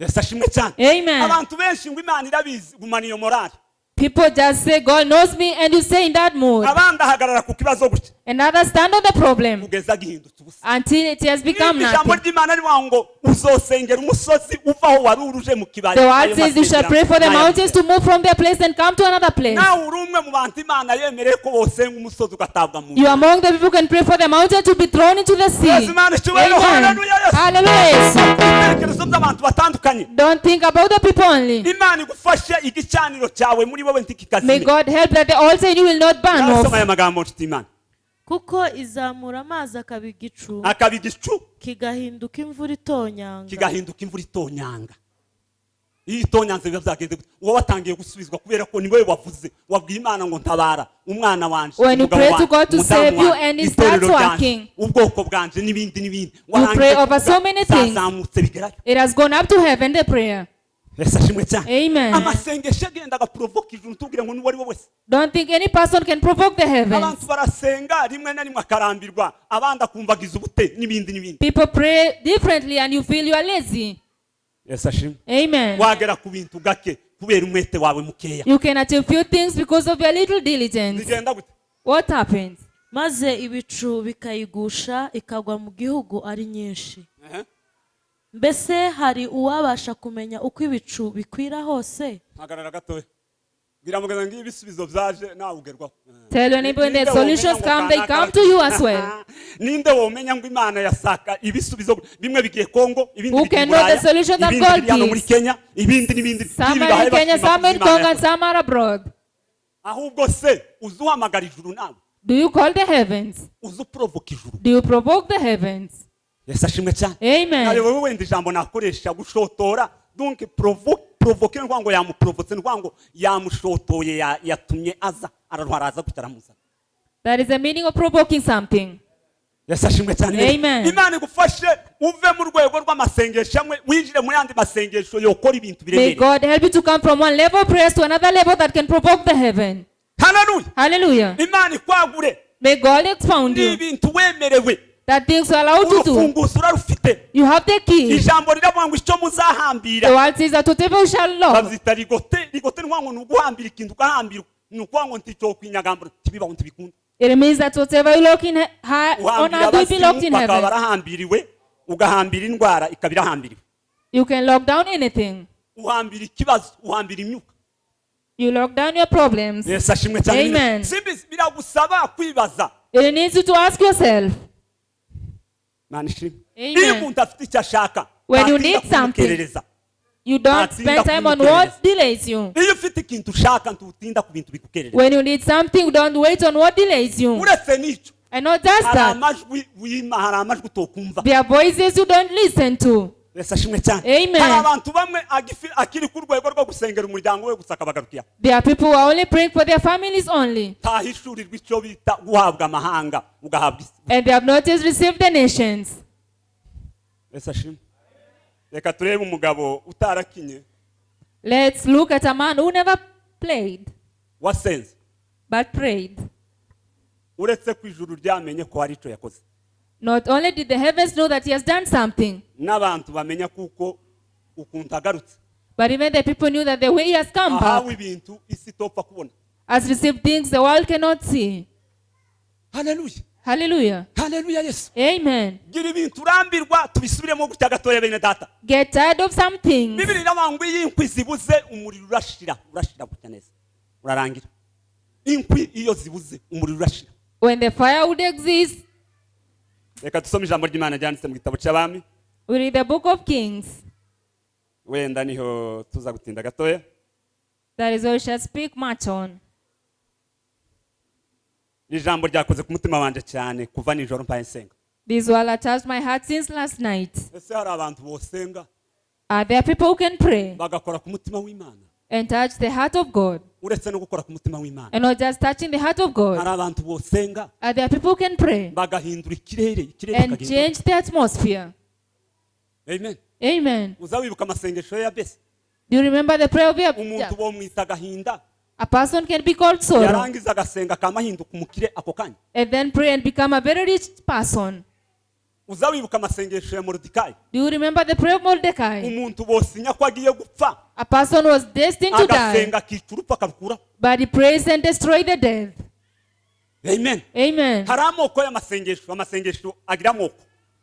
A: Yesu ashimwe cyane.
B: Amen.
A: Abantu benshi ngo Imana irabizi, gumana iyo morale.
B: People just say, "God knows me," and you say in that mood.
A: Abandi ahagarara ku kibazo gutya
B: And others stand on the problem
A: kugeza gihindutse ubusa.
B: Until it has become
A: Nimba ijambo
B: nothing.
A: ry'Imana rivuga ngo uzosengera umusozi uva aho wari uri uje mu kibaya,
B: The word
A: ayo
B: says you shall pray for the
A: masezerano
B: mountains to move from their place and come to another place.
A: Nawe uri umwe mu bantu Imana yemereye ko bosenga umusozi ugatabwa mu
B: You are among the people who can pray for the mountain to be thrown into the sea.
A: Yesu Imana icyubahiro.
B: Amen.
A: Hallelujah, Yesu.
B: Hallelujah. Yesu.
A: Ibitekerezo by'abantu batandukanye.
B: Don't think about the people only.
A: Imana igufashe igicaniro cyawe muri wowe
B: May
A: ntikikazime.
B: God help that the altar in you will not burn
A: Nasoma
B: off.
A: aya magambo, nshuti Imana.
C: Kuko izamura amazi akaba igicu,
A: Akaba igicu,
C: kigahinduka imvura itonyanga,
A: kigahinduka imvura itonyanga. Iyo itonyanze biba byagenze gute? Uba watangiye gusubizwa kubera ko ni wowe wavuze, wabwiye Imana ngo ntabara umwana wanje,
B: When you
A: umugabo
B: pray to
A: wanje,
B: God to
A: umudamu
B: save you
A: wanje,
B: and it
A: itorero
B: starts
A: ryanje,
B: working.
A: Ubwoko bwanje n'ibindi n'ibindi.
B: You pray over so many things.
A: Zazamutse bigerayo.
B: It has gone up to heaven, the prayer.
A: Yesu ashimwe cyane.
B: Amen.
A: Amasengesho agenda agaprovoka ijuru, ntubwire ngo n'uwo ari we wese.
B: Don't think any person can provoke the heavens.
A: Abantu barasenga rimwe na rimwe akarambirwa, abandi akumvagiza ubute n'ibindi n'ibindi.
B: People pray differently and you feel you are lazy.
A: Yesu ashimwe.
B: Amen.
A: Wagera ku bintu gake kubera umwete wawe mukeya.
B: You can achieve few things because of your little diligence.
A: Bigenda gute?
B: What happens?
C: Maze ibicu bikayigusha ikagwa mu gihugu ari nyinshi.
A: Ehe.
C: Mbese hari uwabasha kumenya uko ibicu bikwira hose?
A: Hagarara gatoya. Bwira mugenzi ngo ibisubizo byaje nawe ugerwaho.
B: Tell your neighbor when the
A: Ninde
B: solutions
A: womenya ngo
B: come, they
A: kanaka
B: come to you as well.
A: Ninde womenya ngo Imana yasaka ibisubizo bimwe bigiye Kongo, ibindi
B: Who
A: bigiye
B: can know the
A: Buraya,
B: solution that
A: ibindi
B: God
A: biri hano muri
B: gives?
A: Kenya, ibindi n'ibindi.
B: Some
A: Ibi
B: are in
A: bahaye
B: Kenya,
A: bashima
B: some in
A: kuko
B: Congo,
A: Imana
B: and
A: yakoze.
B: some are abroad.
A: Ahubwo se uzi uhamagara ijuru nawe?
B: Do you call the heavens?
A: Uzi uprovoka ijuru?
B: Do you provoke the heavens?
A: Yesu ashimwe cyane.
B: Amen.
A: Nayobewe wenda ijambo nakoresha gushotora, donc provoke ni ngo yamuprovotse, ni ngo yamushotoye, yatumye aza ararwara, aza gutya aramuzana.
B: That is the meaning of provoking something.
A: Yesu ashimwe cyane.
B: Amen.
A: Imana igufashe uve mu rwego rw'amasengesho amwe winjire mu yandi masengesho yokora ibintu
B: May
A: biremereye.
B: God help you to come from one level of prayers to another level that can provoke the heaven.
A: Haleluya.
B: Hallelujah.
A: Imana ikwagure.
B: May God expound
A: Ni
B: you.
A: ibintu wemerewe.
B: That things you are allowed to do.
A: Urufunguzo urarufite.
B: You have the key.
A: Ijambo riravuga ngo icyo
B: The
A: muzahambira
B: world says that whatever you shall love,
A: babyita ligote. Ligote ni ngo ni uguhambira ikintu ugahambira, ni ukuvuga ngo nticyokwinyagambo ntibibaho, ntibikunda.
B: It means that whatever you lock in on
A: Uhambira
B: earth will be locked
A: abasimu
B: in
A: bakaba
B: heaven.
A: barahambiriwe, ugahambira indwara ikaba irahambiriwe.
B: You can lock down anything.
A: Uhambira ikibazo, uhambira imyuka.
B: You lock down your problems.
A: Yesu ashimwe cyane.
B: Amen.
A: Simbizi, biragusaba kwibaza.
B: It needs you to ask yourself.
A: Imana ishimwe.
B: Amen.
A: Iyo umuntu afite icyo ashaka,
B: When you
A: ntatinda
B: need something,
A: kumukerereza.
B: you don't
A: Ntatinda
B: spend time on
A: kumukerereza.
B: what delays you.
A: Iyo ufite ikintu ushaka, ntutinda ku bintu bigukerereza.
B: When you need something, you don't wait on what delays you.
A: Uretse n'icyo,
B: And not just
A: hari
B: that,
A: amajwi wima, hari amajwi utokumva.
B: there are voices you don't listen to.
A: Yesu ashimwe cyane.
B: Amen.
A: Hari abantu bamwe akiri ku rwego rwo gusengera umuryango we gusa akabagarukira.
B: There are people who are only praying for their families only,
A: Ntahishurirwa icyo bita guhabwa amahanga, ugahabwa isi.
B: and they have not yet received the nations.
A: Yesu ashimwe. Reka turebe umugabo utarakinye,
B: Let's look at a man who never played
A: wasenze,
B: but prayed.
A: Uretse ko ijuru ryamenye ko hari icyo yakoze,
B: Not only did the heavens know that he has done something,
A: n'abantu bamenya kuko ukuntu agarutse,
B: but even the people knew that the way he has come
A: ahawe
B: back
A: ibintu isi itopfa kubona.
B: Has received things the world cannot see.
A: Haleluya.
B: Hallelujah.
A: Haleluya, Yesu.
B: Amen.
A: Gira ibintu urambirwa, tubisubiremo gutya gatoya, bene data.
B: Get tired of some things.
A: Bibiri iravuga ngo iyo inkwi zibuze umuriro urashira, urashira gutya neza, urarangira. Inkwi iyo zibuze umuriro urashira.
B: When the fire would exist,
A: Reka dusome ijambo ry'Imana ryanditse mu gitabo cy'Abami.
B: We read the book of Kings.
A: Wenda niho tuza gutinda gatoya.
B: That is what we shall speak much on.
A: Iri jambo ryakoze ku mutima wanje cyane kuva nijoro mpaye nsenga.
B: This word has touched my heart since last night.
A: Ese hari abantu bosenga
B: Are there people who can pray
A: bagakora ku mutima w'Imana?
B: And touch the heart of God?
A: Uretse no gukora ku mutima w'Imana,
B: And not just touching the heart of God.
A: hari abantu bosenga
B: Are there people who can pray
A: bagahindura ikirere, ikirere
B: and
A: kikahinduka?
B: change the atmosphere?
A: Amen.
B: Amen.
A: Uza wibuka amasengesho ya Yabesi?
B: Do you remember the prayer of
A: Umuntu
B: Jabez?
A: bomwita agahinda,
B: A person can be called sorrow
A: yarangiza agasenga akamahinduka umukire ako kanya.
B: And then pray and become a very rich person.
A: Uza wibuka amasengesho ya Moridekayi?
B: Do you remember the prayer of Mordecai?
A: Umuntu bosinya ko agiye gupfa,
B: A person was destined to die,
A: agasenga akica urupfu akarukuraho.
B: But he prays and destroyed the death.
A: Amen.
B: Amen.
A: Hari amoko y'amasengesho, amasengesho agira amoko.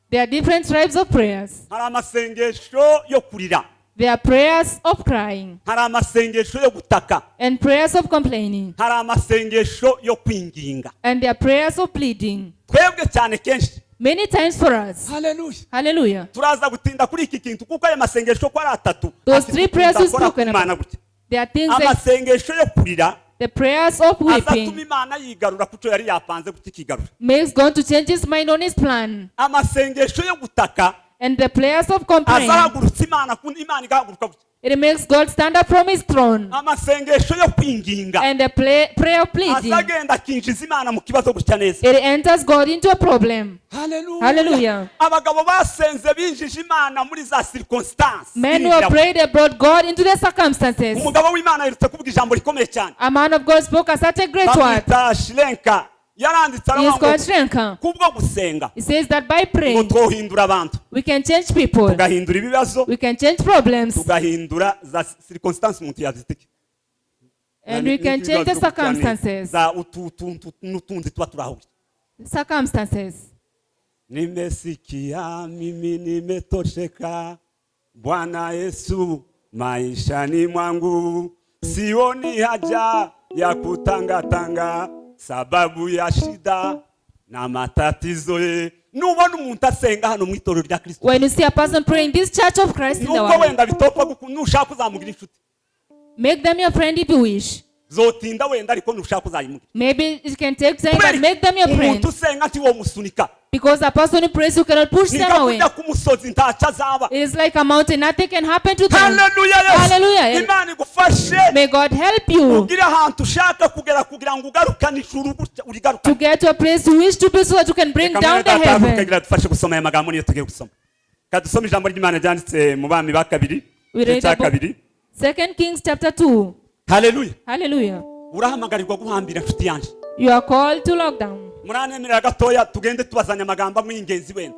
B: There are different types of prayers.
A: Hari amasengesho yo kurira,
B: There are prayers of crying
A: hari amasengesho yo gutaka,
B: and prayers of complaining,
A: hari amasengesho yo kwinginga.
B: And there are prayers of pleading.
A: Twebwe cyane kenshi,
B: Many times for us.
A: Haleluya,
B: Hallelujah.
A: turaza gutinda kuri iki kintu kuko aya masengesho ko ari atatu
B: Those
A: afite
B: three prayers
A: ukuntu
B: we
A: akora
B: spoken
A: ku Mana
B: about.
A: gutya.
B: There are things like
A: Amasengesho yo kurira
B: the prayers of
A: azatuma
B: weeping
A: Imana yigarura kuco yari yapanze gutya ikigarura.
B: Makes God to change his mind on his plan.
A: Amasengesho yo gutaka
B: And the prayers of complaining,
A: azahagurutsa Imana, Imana igahaguruka gutya.
B: It makes God stand up from his throne.
A: Amasengesho yo kwinginga
B: And the prayer of pleading,
A: azagenda akinjiza Imana mu kibazo gutya neza.
B: It enters God into a problem.
A: Haleluya.
B: Hallelujah.
A: Abagabo basenze binjije Imana muri za circonstance.
B: Men who have prayed, they brought God into the circumstances.
A: Umugabo w'Imana aherutse kuvuga ijambo rikomeye cyane.
B: A man of God spoke a such a great word.
A: Bamwita Shirenka, yaranditse
B: He is
A: aravuga ngo
B: called Shrenka.
A: kubwo gusenga
B: He says that by
A: ngo
B: praying,
A: twohindura abantu,
B: we can change people,
A: tugahindura ibibazo,
B: we can change problems,
A: tugahindura za circonstance, umuntu yabyita iki?
B: And we can change the circumstances.
A: Za utu tuntu n'utundi tuba turahuye.
B: Circumstances.
A: Nimesikia mimi nimetosheka, Bwana Yesu maishani mwangu. Sioni haja ya kutangatanga sababu ya shida na matatizo ye. Nubona umuntu asenga hano mu itorero rya Kristo,
B: When you see a person praying this church of Christ in the
A: nubwo
B: world,
A: wenda bitopfa nushaka uzamugira inshuti.
B: Make them your friend if you wish.
A: Zotinda wenda, ariko nushaka uzayimugira.
B: Maybe it can take time, but make them your friend.
A: Umuntu usenga ntiwomusunika.
B: Because a person who prays, you cannot push them away.
A: Ni nka ku musozi, ntacyo azaba.
B: It is like a mountain, nothing can happen to them.
A: Haleluya, Yesu.
B: Hallelujah.
A: Imana igufashe
B: May God help you
A: ugire ahantu ushaka kugera kugira ngo ugarukane ijuru gutya urigarukane.
B: To get to a place you wish to be so that you can bring down the heaven.
A: Kugira dufashe gusoma aya magambo niyo tugiye gusoma. Kadusome ijambo ry'Imana ryanditse mu Bami ba Kabiri,
B: We
A: igice
B: read
A: cya
B: about
A: kabiri.
B: Second Kings chapter 2.
A: Haleluya.
B: Hallelujah.
A: Urahamagarirwa guhambira, inshuti yanjye.
B: You are called to lock down.
A: Muranemerera gatoya tugende tubazanya amagambo amwe y'ingenzi wenda.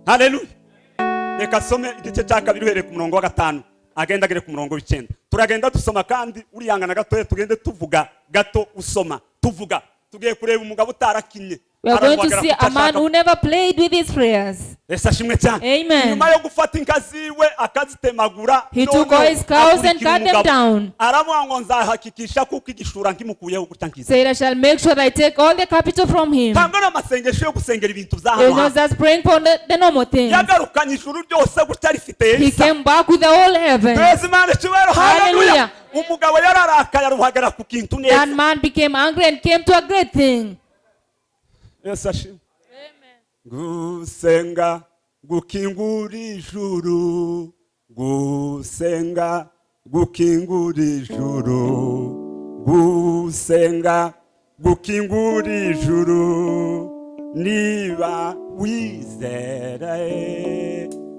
A: Haleluya. Reka asome igice cya kabiri uhereye ku murongo wa 5 agenda agere ku murongo w'9. Turagenda dusoma kandi urihangana gatoya, tugende tuvuga gato, usoma tuvuga. Tugiye kureba umugabo utarakinye.
B: We are going to
A: Araguhagarara
B: see a man
A: ku cyo
B: who never played with his prayers.
A: Yesu ashimwe cyane.
B: Amen.
A: Nyuma yo gufata inka ziwe akazitemagura,
B: He took
A: noneho
B: all his cows and
A: akurikira
B: cut them
A: umugabo.
B: Down.
A: Aravuga ngo nzahakikisha kuko igishura nkimukuyeho gutya nkiza.
B: Said, "I shall make sure that I take all the capital from him."
A: Ntabwo ari amasengesho yo gusengera ibintu bya
B: It
A: hano
B: was
A: hantu.
B: just praying for the normal things.
A: Yagarukanye ijuru ryose gutya rifite
B: He
A: Elisa.
B: came back with the whole heaven.
A: Twese Imana icyubahiro, haleluya.
B: Hallelujah.
A: Umugabo yararakaye aruhagara ku kintu
B: That
A: neza.
B: Man became angry and came to a great thing.
A: Yesu ashimwe. Gusenga gukingura ijuru, gusenga gukingura ijuru, gusenga gukingura ijuru, niba wizera.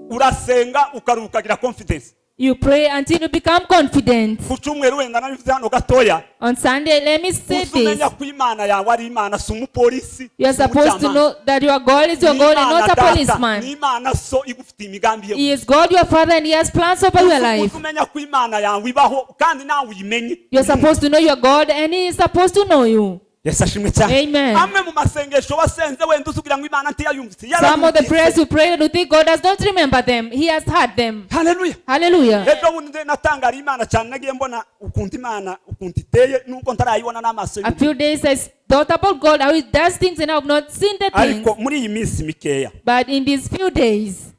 A: Urasenga ukaruhuka ukagira confidence.
B: You pray until you become confident.
A: Ku cyumweru wenda nabivuze hano gatoya.
B: On Sunday, let me say
A: Uzi umenya
B: this.
A: Ko Imana yawe ari Imana, si umupolisi,
B: You are
A: si
B: supposed to
A: umucamanza.
B: Know that your God is your God and
A: Ni
B: not a
A: Imana data,
B: policeman.
A: ni Imana so igufitiye imigambi ye.
B: He is God your Father and He has plans over your life.
A: Uzi umenya ko Imana yawe ibaho kandi nawe uyimenye.
B: You are supposed to know your God and He is supposed to know you.
A: Yesu ashimwe cyane.
B: Amen.
A: Amwe mu masengesho wasenze wenda uzi ngo Imana ntiyayumvise,
B: Some of the
A: yarayumvise.
B: Prayers you pray, you think God does not remember them. He has heard them.
A: Haleluya.
B: Hallelujah.
A: Ejo bundi natangariye Imana cyane, nagiye mbona ukuntu Imana ukuntu iteye nubwo ntarayibona n'amaso
B: A
A: y'umubiri.
B: Few days I thought about God, how He does things, and I have not seen the things.
A: Ariko muri iyi minsi mikeya,
B: But in these few days,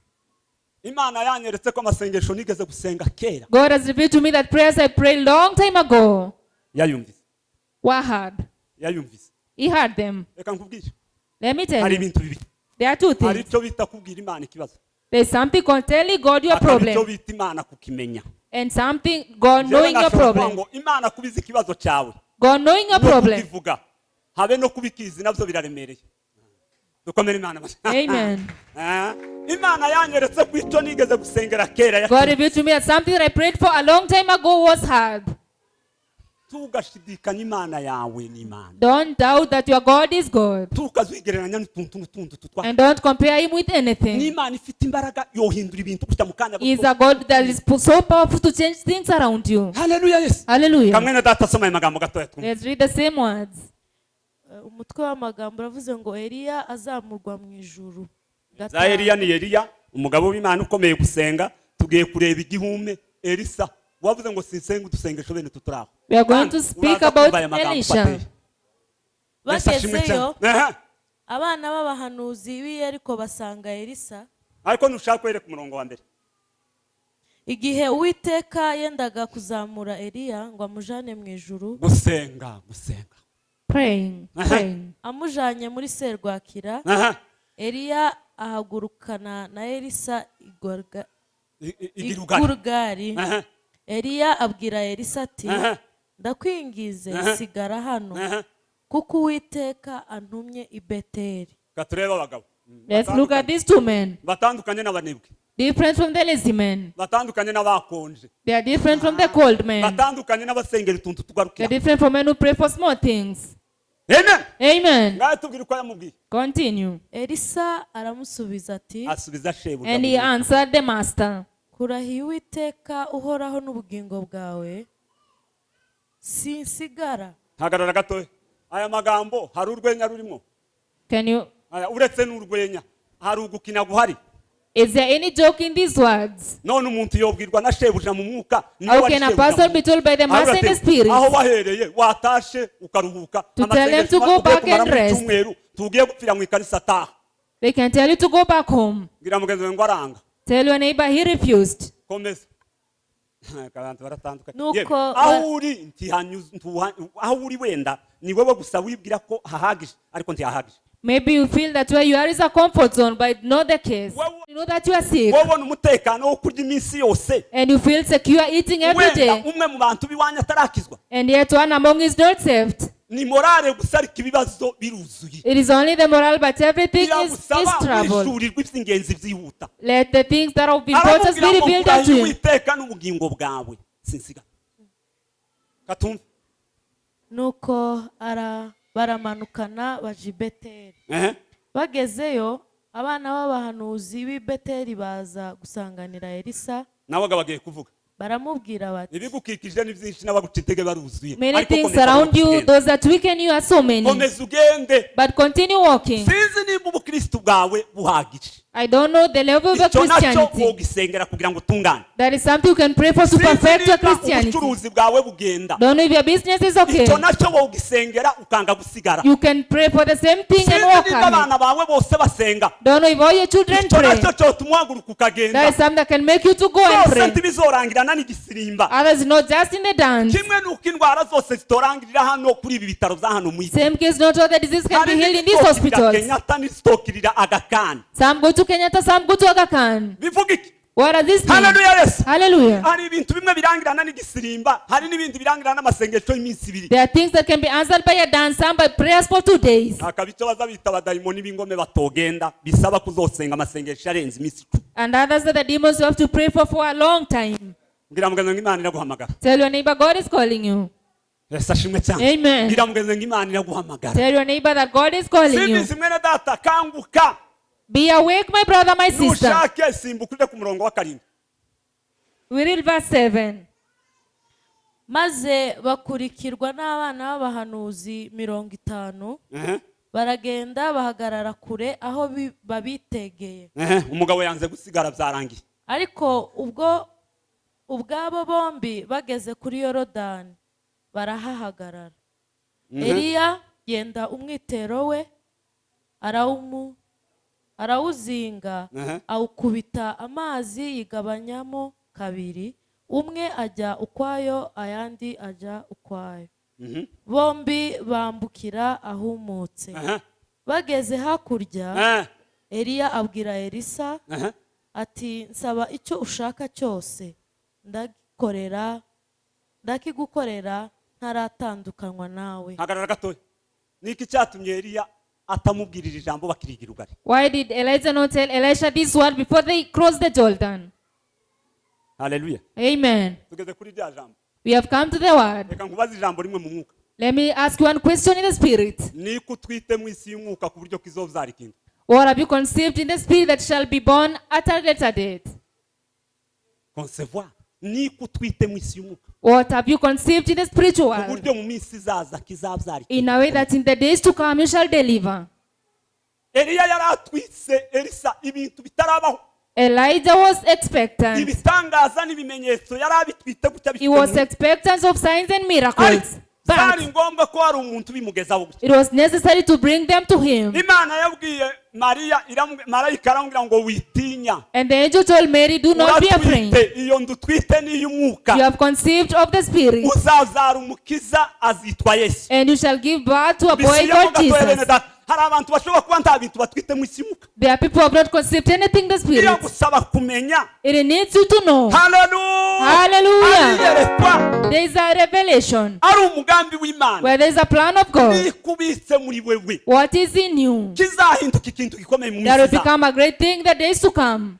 A: Imana yanyeretse ko amasengesho nigeze gusenga kera
B: God has revealed to me that prayers I prayed long time ago
A: yayumvise.
B: Were heard.
A: Yayumvise.
B: He heard them.
A: Reka nkubwire.
B: Let me tell
A: Hari
B: you.
A: ibintu bibiri.
B: There are two
A: Hari
B: things.
A: icyo bita kubwira Imana ikibazo,
B: There's something called telling God your
A: hakaba icyo
B: problem,
A: bita Imana kukimenya.
B: and something God
A: Njyewe
B: knowing your
A: nashobora kuvuga
B: problem.
A: ngo Imana kubiza ikibazo cyawe
B: God knowing your
A: no
B: problem.
A: kukivuga habe no kubikizi nabyo biraremereye. Dukomere Imana amashyi.
B: Amen.
A: Ah, Imana yanyeretse ko icyo nigeze gusengera kera
B: God revealed to me that something that I prayed for a long time ago was heard.
A: Tugashidikanya Imana yawe ni Imana.
B: Don't doubt that your God is God.
A: Tukazigereranya n'utuntu n'utundi tutwa.
B: And don't compare Him with anything.
A: N'Imana ifite imbaraga yohindura ibintu gutya mu kanya
B: He is
A: gato.
B: a God that is so powerful to change things around you.
A: Haleluya, Yesu.
B: Hallelujah.
A: Kamwe na data asoma aya magambo gatoya twumve.
B: Let's read the same words.
C: Umutwe w'amagambo uravuze ngo Eliya azamurwa mu ijuru.
A: Za
C: 5.
A: Eliya ni Eliya umugabo w'Imana ukomeye gusenga. Tugiye kureba igihume Elisa wavuze ngo sinsenga udusengesho bene tuturaho.
B: We are going to speak about Elisha.
C: Bagezeyo, abana b'abahanuzi b'i Yeriko basanga Elisa.
A: Ariko ntushaka kwereka umurongo wa mbere.
C: Igihe Uwiteka yendaga kuzamura Eliya ngo amujane mu ijuru,
A: Gusenga, gusenga.
B: Praying, praying.
C: Amujanye muri serwakira, Eliya ahagurukana na Elisa
A: I Gilugari.
C: I Gilugari. Eliya abwira Elisa ati, "Ndakwingize, sigara hano, kuko Uwiteka antumye i Beteli."
A: Reka turebe abagabo
B: Let's look at these two men.
A: Batandukanye n'abanebwe.
B: Different from the lazy men.
A: Batandukanye n'abakonje.
B: They are different from the cold men.
A: Batandukanye n'abasengera utuntu
B: They
A: tugarukira.
B: Are different from men who pray for small things.
A: Amen.
B: Amen.
A: Ngaho tubwire uko yamubwiye.
B: Continue.
C: Elisa aramusubiza ati,
A: Asubiza shebuja.
B: And he answered the master,
C: "Kurahiye Uwiteka uhoraho n'ubugingo bwawe, sinsigara."
A: Hagarara gatoya. Aya magambo hari urwenya rurimo?
B: Can you
A: Aya, uretse n'urwenya hari ugukina guhari?
B: Is there any joke in these words?
A: None umuntu yobwirwa na shebuja mu mwuka niwe
B: How
A: wari
B: can a
A: shebuja mu
B: person be
A: mwuka.
B: told by the master in the
A: Aravuga ati,
B: spirit
A: aho wahereye watashe ukaruhuka
B: To tell them to go
A: ugiye
B: back
A: kumara
B: and
A: mu
B: rest.
A: cyumweru tugiye gupfira mu ikanisa ataha.
B: They can tell you to go back home.
A: Ngira mugenzi wawe ngo aranga.
B: Tell your neighbor he refused.
A: Komeza. Abantu baratandukanye.
C: Nuko
A: Yewe, aho uri aho uri wenda ni wowe gusa wibwira ko hahagije ariko ntihahagije.
B: Maybe you feel that where you are is a comfort zone, but it's not the case. You know that you are sick
A: Wowe ubona umutekano wo kurya iminsi yose
B: and you feel secure eating every
A: wenda
B: day,
A: umwe mu bantu b'iwanyu atarakizwa
B: and yet one among is not saved.
A: Ni morale gusa ariko ibibazo biruzuye.
B: It is only the morale, but everything is
A: Biragusaba
B: trouble.
A: wishurirwa iby'ingenzi byihuta.
B: Let the things that are of importance be
A: Aramubwira ngo
B: revealed unto
A: kurahiye
B: you.
A: Uwiteka n'ubugingo bwawe sinsiga katumve.
C: Nuko baramanukana baja i Beteli. Bagezeyo abana b'abahanuzi b'i Beteli baza gusanganira Elisa.
A: Nawe bagiye kuvuga.
C: Baramubwira bati
A: Ibigukikije ni byinshi n'abaguca intege baruzuye.
B: Many
A: Ariko
B: things
A: komeza
B: surround you,
A: ugende.
B: those that weaken you are so many.
A: Komeza ugende.
B: But continue walking.
A: Sinzi nimba ubukristu bwawe buhagije.
B: I don't know the level of your
A: Icyo nacyo
B: Christianity.
A: wogisengera kugira ngo utungane.
B: That is something you can pray for to
A: Sinzi
B: perfect your
A: nimba
B: Christianity.
A: ubucuruzi bwawe bugenda.
B: Don't know if your business is okay.
A: Icyo nacyo wogisengera ukanga gusigara.
B: You can pray for the same thing and
A: Sinzi
B: walk
A: nimba
B: on it.
A: abana bawe bose basenga.
B: Don't know if all your children
A: Icyo
B: pray.
A: nacyo cyotuma uhaguruka ukagenda.
B: That is something that can make you to go and
A: Byose
B: pray.
A: ntibizorangirana n'igisirimba.
B: Others not just in the dance.
A: Kimwe n'uko indwara zose zitorangirira hano kuri ibi bitaro bya hano mu isi.
B: Same case, not all the disease can
A: Hari
B: be healed in these
A: n'izitokirira
B: hospitals.
A: Kenyatta n'izitokirira Aga Khan.
B: Some go to Kenyatta, some go to Aga Khan.
A: Bivuga iki?
B: What are these things?
A: Haleluya Yesu.
B: Hallelujah.
A: Hari ibintu bimwe birangirana n'igisirimba hari n'ibindi birangirana n'amasengesho y'iminsi ibiri.
B: There are things that can be answered by a dance, some by prayers for 2 days.
A: Hakaba icyo baza bita abadayimoni b'ingome batogenda bisaba kuzosenga amasengesho arenze iminsi 10.
B: And others that the demons you have to pray for a long time.
A: Mbwira mugenzi ngo Imana iraguhamagara.
B: Tell your neighbor, God is calling you.
A: Yesu ashimwe cyane.
B: Amen.
A: Mbwira mugenzi ngo Imana iraguhamagara.
B: Tell your neighbor that God is calling you.
A: Simbizi mwene data kanguka.
B: Be awake, my brother, my sister.
A: Nushake simbuka uje ku murongo wa 7.
B: We read verse 7.
C: Maze bakurikirwa n'abana b'abahanuzi 50 baragenda bahagarara kure aho babitegeye.
A: Umugabo yanze gusigara byarangiye.
C: Ariko ubwo ubwabo bombi bageze kuri Yorodani barahahagarara. Eliya yenda umwitero we arawuzinga awukubita amazi yigabanyamo kabiri umwe ajya ukwayo ayandi ajya ukwayo. Bombi bambukira ahumutse. Bageze hakurya Eliya abwira Elisa ati nsaba icyo ushaka cyose ndakigukorera ntaratandukanywa nawe.
A: Hagarara gatoya. Niki cyatumye Eliya atamubwirira ijambo bakirigira ugari?
B: Why did Elijah not tell Elisha this word before they crossed the Jordan?
A: Haleluya.
B: Amen.
A: Tugeze kuri rya jambo.
B: We have come to the word.
A: Reka nkubaze ijambo rimwe mu mwuka.
B: Let me ask you one question in the spirit.
A: Niko utwite mu isi y'umwuka ku buryo kizobyara ikintu.
B: What have you conceived in the spirit that shall be born at a later date?
A: Concevoir. Niko utwite mu isi y'umwuka.
B: What have you conceived in the spiritual
A: Ku
B: world?
A: buryo mu minsi izaza kizabyara ikintu.
B: In a way that in the days to come you shall deliver.
A: Eliya yaratwitse Elisa ibintu bitarabaho.
B: Elijah was expectant.
A: Ibitangaza n'ibimenyetso yarabitwite gutya
B: He was expectant of signs and miracles.
A: Byari
B: But
A: ngombwa ko hari umuntu ubimugezaho gutya.
B: it was necessary to bring them to him.
A: Imana yabwiye Mariya marayika aramubwira ngo witinya.
B: And the angel told Mary, do not be afraid.
A: Uratwite iyo nda utwite ni iy'umwuka.
B: You have conceived of the Spirit,
A: Uzabyara umukiza azitwa Yesu.
B: and you shall give birth to a boy
A: Bisubiyemo
B: called
A: gatoya bene
B: Jesus.
A: data. Hari abantu bashobora kuba nta bintu batwite mu isi y'umwuka.
B: There are people who have not conceived anything in the Spirit.
A: Biragusaba kumenya.
B: It needs you to know.
A: Hallelujah.
B: Hallelujah.
A: Ariyerekwa.
B: There is a revelation
A: Ari umugambi w'Imana.
B: where there is a plan of God.
A: Nikubitse muri wewe.
B: What is in you
A: Kizahinduka ikintu gikomeye mu
B: that will
A: minsi izaza.
B: become a great thing the days to come.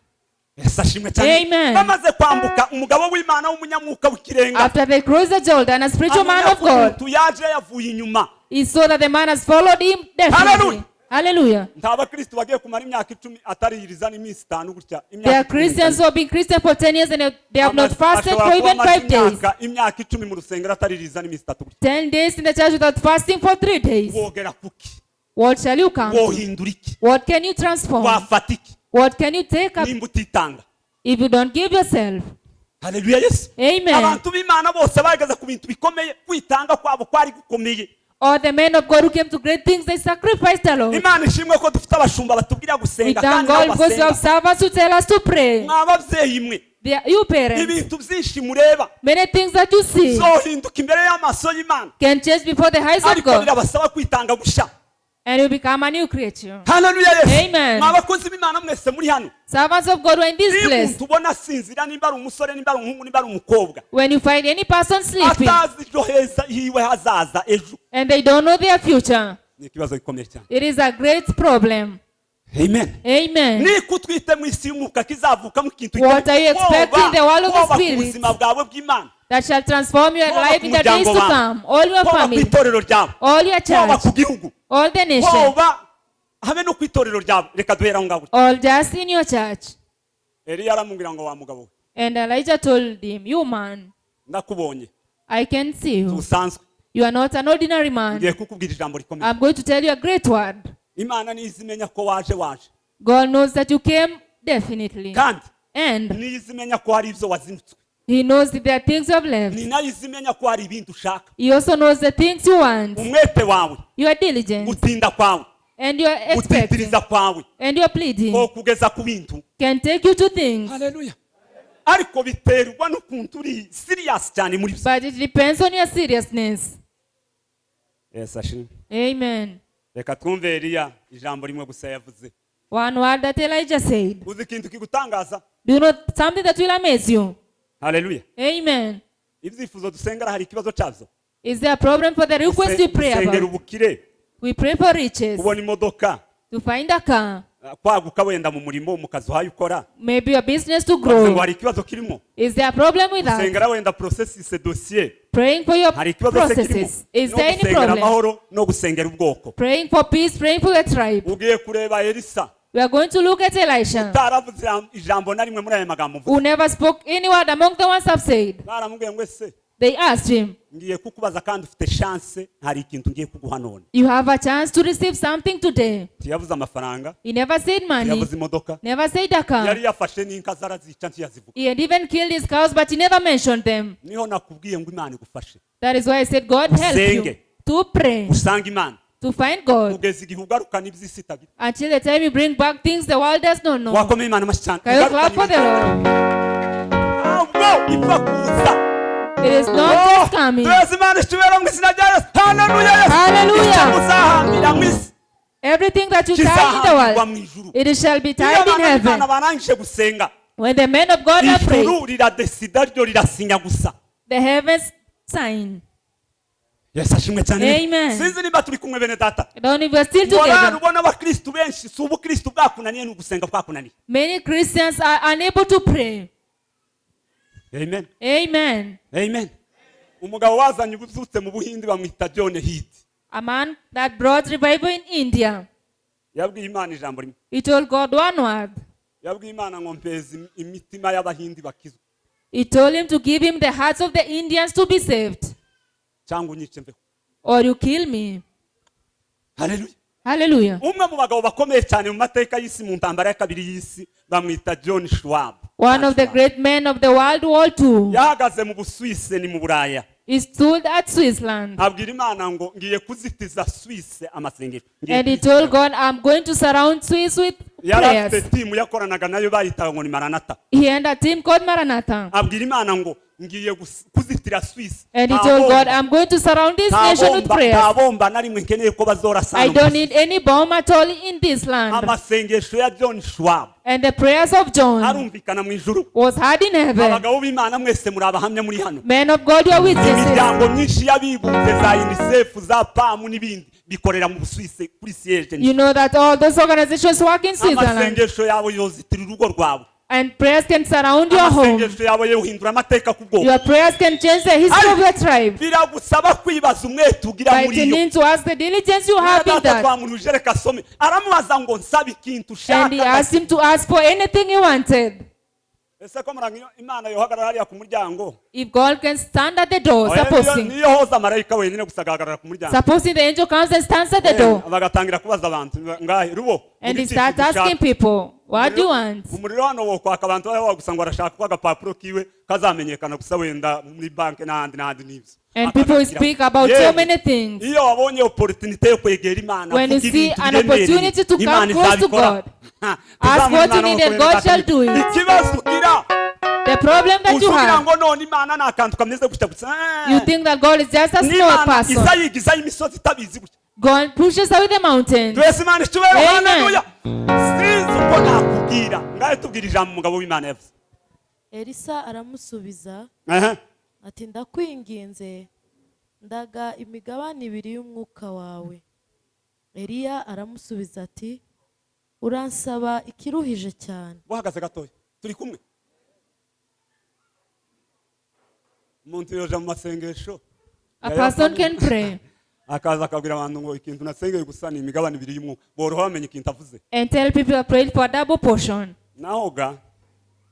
A: Yesu ashimwe cyane.
B: Amen.
A: Bamaze kwambuka umugabo w'Imana w'umunyamwuka w'ikirenga.
B: After they crossed the Jordan, a spiritual man
A: Amenya
B: of
A: ko
B: God,
A: umuntu yaje yavuye inyuma.
B: he saw that the man has followed him definitely.
A: Hallelujah.
B: Hallelujah.
A: Nta bakristo bagiye kumara imyaka 10 atariyiriza n'iminsi 5 gutya.
B: There are Christians who have been Christian for 10 years and they have not fasted for even 5 days.
A: Imyaka 10 mu rusengero atariyiriza n'iminsi 3 gutya.
B: 10 days in the church without fasting for 3 days.
A: Wogera kuki?
B: What shall you come to?
A: Wohindura iki?
B: What can you transform?
A: Wafata iki?
B: What can you take up
A: Nimba utitanga?
B: If you don't give yourself?
A: Haleluya, Yesu.
B: Amen.
A: Abantu b'Imana bose bageze ku bintu bikomeye, kwitanga kwabo kwari gukomeye.
B: All the men of God who came to great things, they sacrificed a lot.
A: Imana ishimwe ko dufite abashumba batubwira
B: We
A: gusenga
B: thank
A: kandi
B: God
A: nabo
B: because we have
A: basenga.
B: servants who tell us to pray.
A: Mwa babyeyi mwe,
B: They are, you parents,
A: ibintu byinshi mureba
B: many things that you see
A: zohinduka imbere y'amaso y'Imana,
B: can change before the eyes of
A: ariko
B: God,
A: birabasaba kwitanga gusha.
B: And you become a new creature.
A: Haleluya, Yesu.
B: Amen.
A: Mwa bakozi b'Imana mwese muri hano,
B: Servants of God who are in this
A: iyo
B: place,
A: umuntu ubona asinzira, nimba ari umusore, nimba ari umuhungu, nimba ari umukobwa,
B: when you find any person sleeping
A: atazi ejo heza hiwe hazaza ejo,
B: and they don't know their future,
A: ni ikibazo gikomeye cyane.
B: It is a great problem.
A: Amen.
B: Amen.
A: Niko utwite mu isi y'umwuka kizavukamo ikintu.
B: What are you expecting the world of the
A: Woba ku
B: spirit
A: buzima bwawe bw'Imana,
B: that shall transform your
A: woba
B: life
A: ku
B: in the days
A: muryango
B: to
A: wawe,
B: come, all your
A: woba ku
B: family,
A: itorero ryawe,
B: all your
A: woba
B: church,
A: ku gihugu,
B: all the nation,
A: woba habe no ku itorero ryawe. Reka duhere aho ngaho.
B: All just in your church?
A: Eliya aramubwira ngo wa mugabo we,
B: And Elijah told him, "You man,
A: ndakubonye,
B: I can see you.
A: tubusanzwe.
B: You are not an ordinary man.
A: Ngiye kukubwira ijambo rikomeye.
B: I'm going to tell you a great word.
A: Imana niyo izimenya ko waje waje,
B: God knows that you came definitely.
A: kandi
B: And
A: niyo izimenya ko hari ibyo wazinutswe,
B: He knows that there are things you have left.
A: Ni nayo izimenya ko hari ibindi ushaka.
B: He also knows the things you want,
A: Umwete wawe,
B: your diligence,
A: gutinda kwawe,
B: and your expecting,
A: gutitiriza kwawe
B: and your pleading
A: ko kugeza ku bintu.
B: Can take you to things.
A: Haleluya. Ariko biterwa n'ukuntu uri serious cyane muri byo.
B: But it depends on your seriousness."
A: Yesu ashimwe.
B: Amen.
A: Reka twumve Eliya ijambo rimwe gusa yavuze.
B: One word that Elijah said.
A: Uzi ikintu kigutangaza?
B: Do you know something that will amaze you?
A: Haleluya.
B: Amen.
A: Ibyifuzo dusengera hari ikibazo cyabyo?
B: Is there a problem for the request we pray
A: Gusengera
B: about?
A: ubukire,
B: We pray for riches,
A: kubona imodoka,
B: to find a car,
A: kwaguka wenda mu murimo mu kazi uhaye ukora,
B: maybe your business to
A: bavuze ngo
B: grow.
A: hari ikibazo kirimo?
B: Is there a problem with that?
A: Gusengera wenda processus dossier,
B: Praying for your
A: hari ikibazo se kirimo?
B: processes. Is
A: No
B: there any
A: gusengera
B: problem?
A: amahoro no gusengera ubwoko.
B: Praying for peace, praying for your tribe.
A: Ugiye kureba Elisa,
B: We are going to look at Elisha,
A: utaravuze ijambo na rimwe muri aya magambo mvuze.
B: Who never spoke any word among the ones I've said.
A: Baramubwiye ngo ese,
B: They asked him,
A: ngiye kukubaza kandi ufite chance, hari ikintu ngiye kuguha none.
B: "You have a chance to receive something today."
A: Ntiyavuze amafaranga,
B: He never said money,
A: ntiyavuze imodoka,
B: never said a car.
A: yari yafashe n'inka zarazica ntiyazivuga.
B: He had even killed his cows, but he never mentioned them.
A: Niho nakubwiye ngo Imana igufashe
B: That is why I said, God help you
A: Usenge.
B: To pray,
A: usanga Imana,
B: to find God,
A: kugeza igihe ugarukana iby'isi itagira.
B: Until the time you bring back things the world does not know.
A: Wakomeye Imana amashyi cyane.
B: Can you clap for the Lord?
A: Ntabwo ipfa kuza.
B: It is not just coming.
A: Twese Imana ishobora mu izina rya Yesu. Haleluya, Yesu.
B: Hallelujah.
A: Icyo muzahambira mu isi
B: Everything that you tie in the
A: kizahambirwa
B: world,
A: mu ijuru.
B: it shall be
A: Iyo
B: tied in
A: abana
B: heaven.
A: b'Imana barangije gusenga,
B: When the men of God have prayed,
A: ijuru riradesida ryo rirasinya gusa.
B: The heavens sign.
A: Yesu ashimwe cyane.
B: Amen.
A: Sinzi nimba turi kumwe bene data.
B: I don't know if we're still
A: Morale
B: together.
A: ubona abakristu benshi si ubukristu bwakunaniye ni ugusenga kwakunaniye.
B: Many Christians are unable to pray.
A: Amen.
B: Amen.
A: Amen. Umugabo wazanye ububyutse mu Buhindi bamwita John Hit.
B: A man that brought revival in India.
A: Yabwiye Imana ijambo rimwe.
B: He told God one word.
A: Yabwiye Imana ngo mpeza imitima y'Abahindi bakizwa,
B: He told him to give him the hearts of the Indians to be saved,
A: cyangwa unyice mveho.
B: Or you kill me.
A: Haleluya.
B: Hallelujah.
A: Umwe mu bagabo bakomeye cyane mu mateka y'isi mu ntambara ya kabiri y'isi bamwita John Schwab.
B: One of the great men of the World War II.
A: Yahagaze mu Busuwisi ni mu Buraya,
B: He stood at Switzerland
A: abwira Imana ngo ngiye kuzitiza Suisse amasengesho. Ngiye
B: and he
A: kuzitiza.
B: told God, "I'm going to surround Swiss with
A: Yari afite
B: prayers."
A: timu yakoranaga nayo bayitaga ngo ni Maranata.
B: He and a team called Maranatha.
A: Abwira Imana ngo ngiye kuzitira Suisse.
B: And he told God, "I'm going to surround this nation with prayers.
A: Nta bomba na rimwe nkeneye ko bazorasa
B: I
A: hano
B: don't
A: mu
B: need any bomb at all in this land."
A: Amasengesho ya John Schwab
B: And the prayers of John
A: arumvikana mu ijuru.
B: Was heard in heaven.
A: Abagabo b'Imana mwese muri abahamya muri hano.
B: Men of God, you are witnesses.
A: Imiryango myinshi y'abibumbye za UNICEF za PAM n'ibindi bikorera mu Busuwisi kuri siège.
B: You know that all those organizations work in Switzerland.
A: Amasengesho yawe yozitira urugo rwawe.
B: And prayers can surround your home.
A: Amasengesho yawe yohindura amateka ku bwoko.
B: Your prayers can change the history of your tribe.
A: Biragusaba kwibaza umwete ugira
B: But
A: muri
B: it
A: yo.
B: needs to ask the diligence you have in
A: Data
B: that.
A: twamuruje reka asome aramubaza ngo nsabe ikintu
B: And he
A: ushaka.
B: asked him to ask for anything he wanted.
A: Ese ko muranga iyo Imana yohagarara hariya ku muryango?
B: If God can stand at the door,
A: Oya,
B: supposing,
A: niyo hoza marayika wenyine gusa agahagarara ku muryango,
B: supposing the angel comes and stands at the door
A: bagatangira kubaza abantu ngahe rubo
B: and he
A: vuga
B: starts
A: icyifuzo
B: asking
A: ushaka.
B: people, What do you want?
A: Umuriro hano wo kwaka, abantu bariho gusa ngo arashaka ko agapapuro kiwe kazamenyekana gusa, wenda muri banki n'ahandi n'ahandi n'ibyo.
B: And people speak about so
A: Yewe,
B: many things.
A: Iyo wabonye opportunity yo kwegera Imana,
B: When you
A: vuga
B: see
A: ibintu
B: an
A: biremereye,
B: opportunity to come
A: Imana
B: close to
A: izabikora.
B: God,
A: Ha,
B: ask
A: tuzamure
B: what you
A: Imana
B: need
A: ngo
B: and God shall do it.
A: Ikibazo ugira,
B: The problem that you
A: uzugira
B: have,
A: ngo none Imana ni akantu kameze gutya gusa.
B: you think that God is just a small
A: N'Imana
B: person.
A: iza yigizayo imisozi itabizi gutya.
B: God pushes away the mountains.
A: Twese Imana icyubahiro.
B: Amen.
A: Haleluya. Sinzi uko nakubwira. Ngahe tubwira ijambo umugabo w'Imana yavuze.
C: Elisa aramusubiza ati: "Ndakwinginze, ndaga imigabane ibiri y'umwuka wawe." Eliya aramusubiza ati: "Uransaba ikiruhije cyane."
A: Buhagaze gatoya, turi kumwe. Umuntu yoja mu masengesho,
B: A person can pray
A: akaza akabwira abantu ngo ikintu nasengeye gusa ni imigabane ibiri y'umwuka, boroha bamenya ikintu avuze.
B: And tell people I prayed for a double portion.
A: Naho ga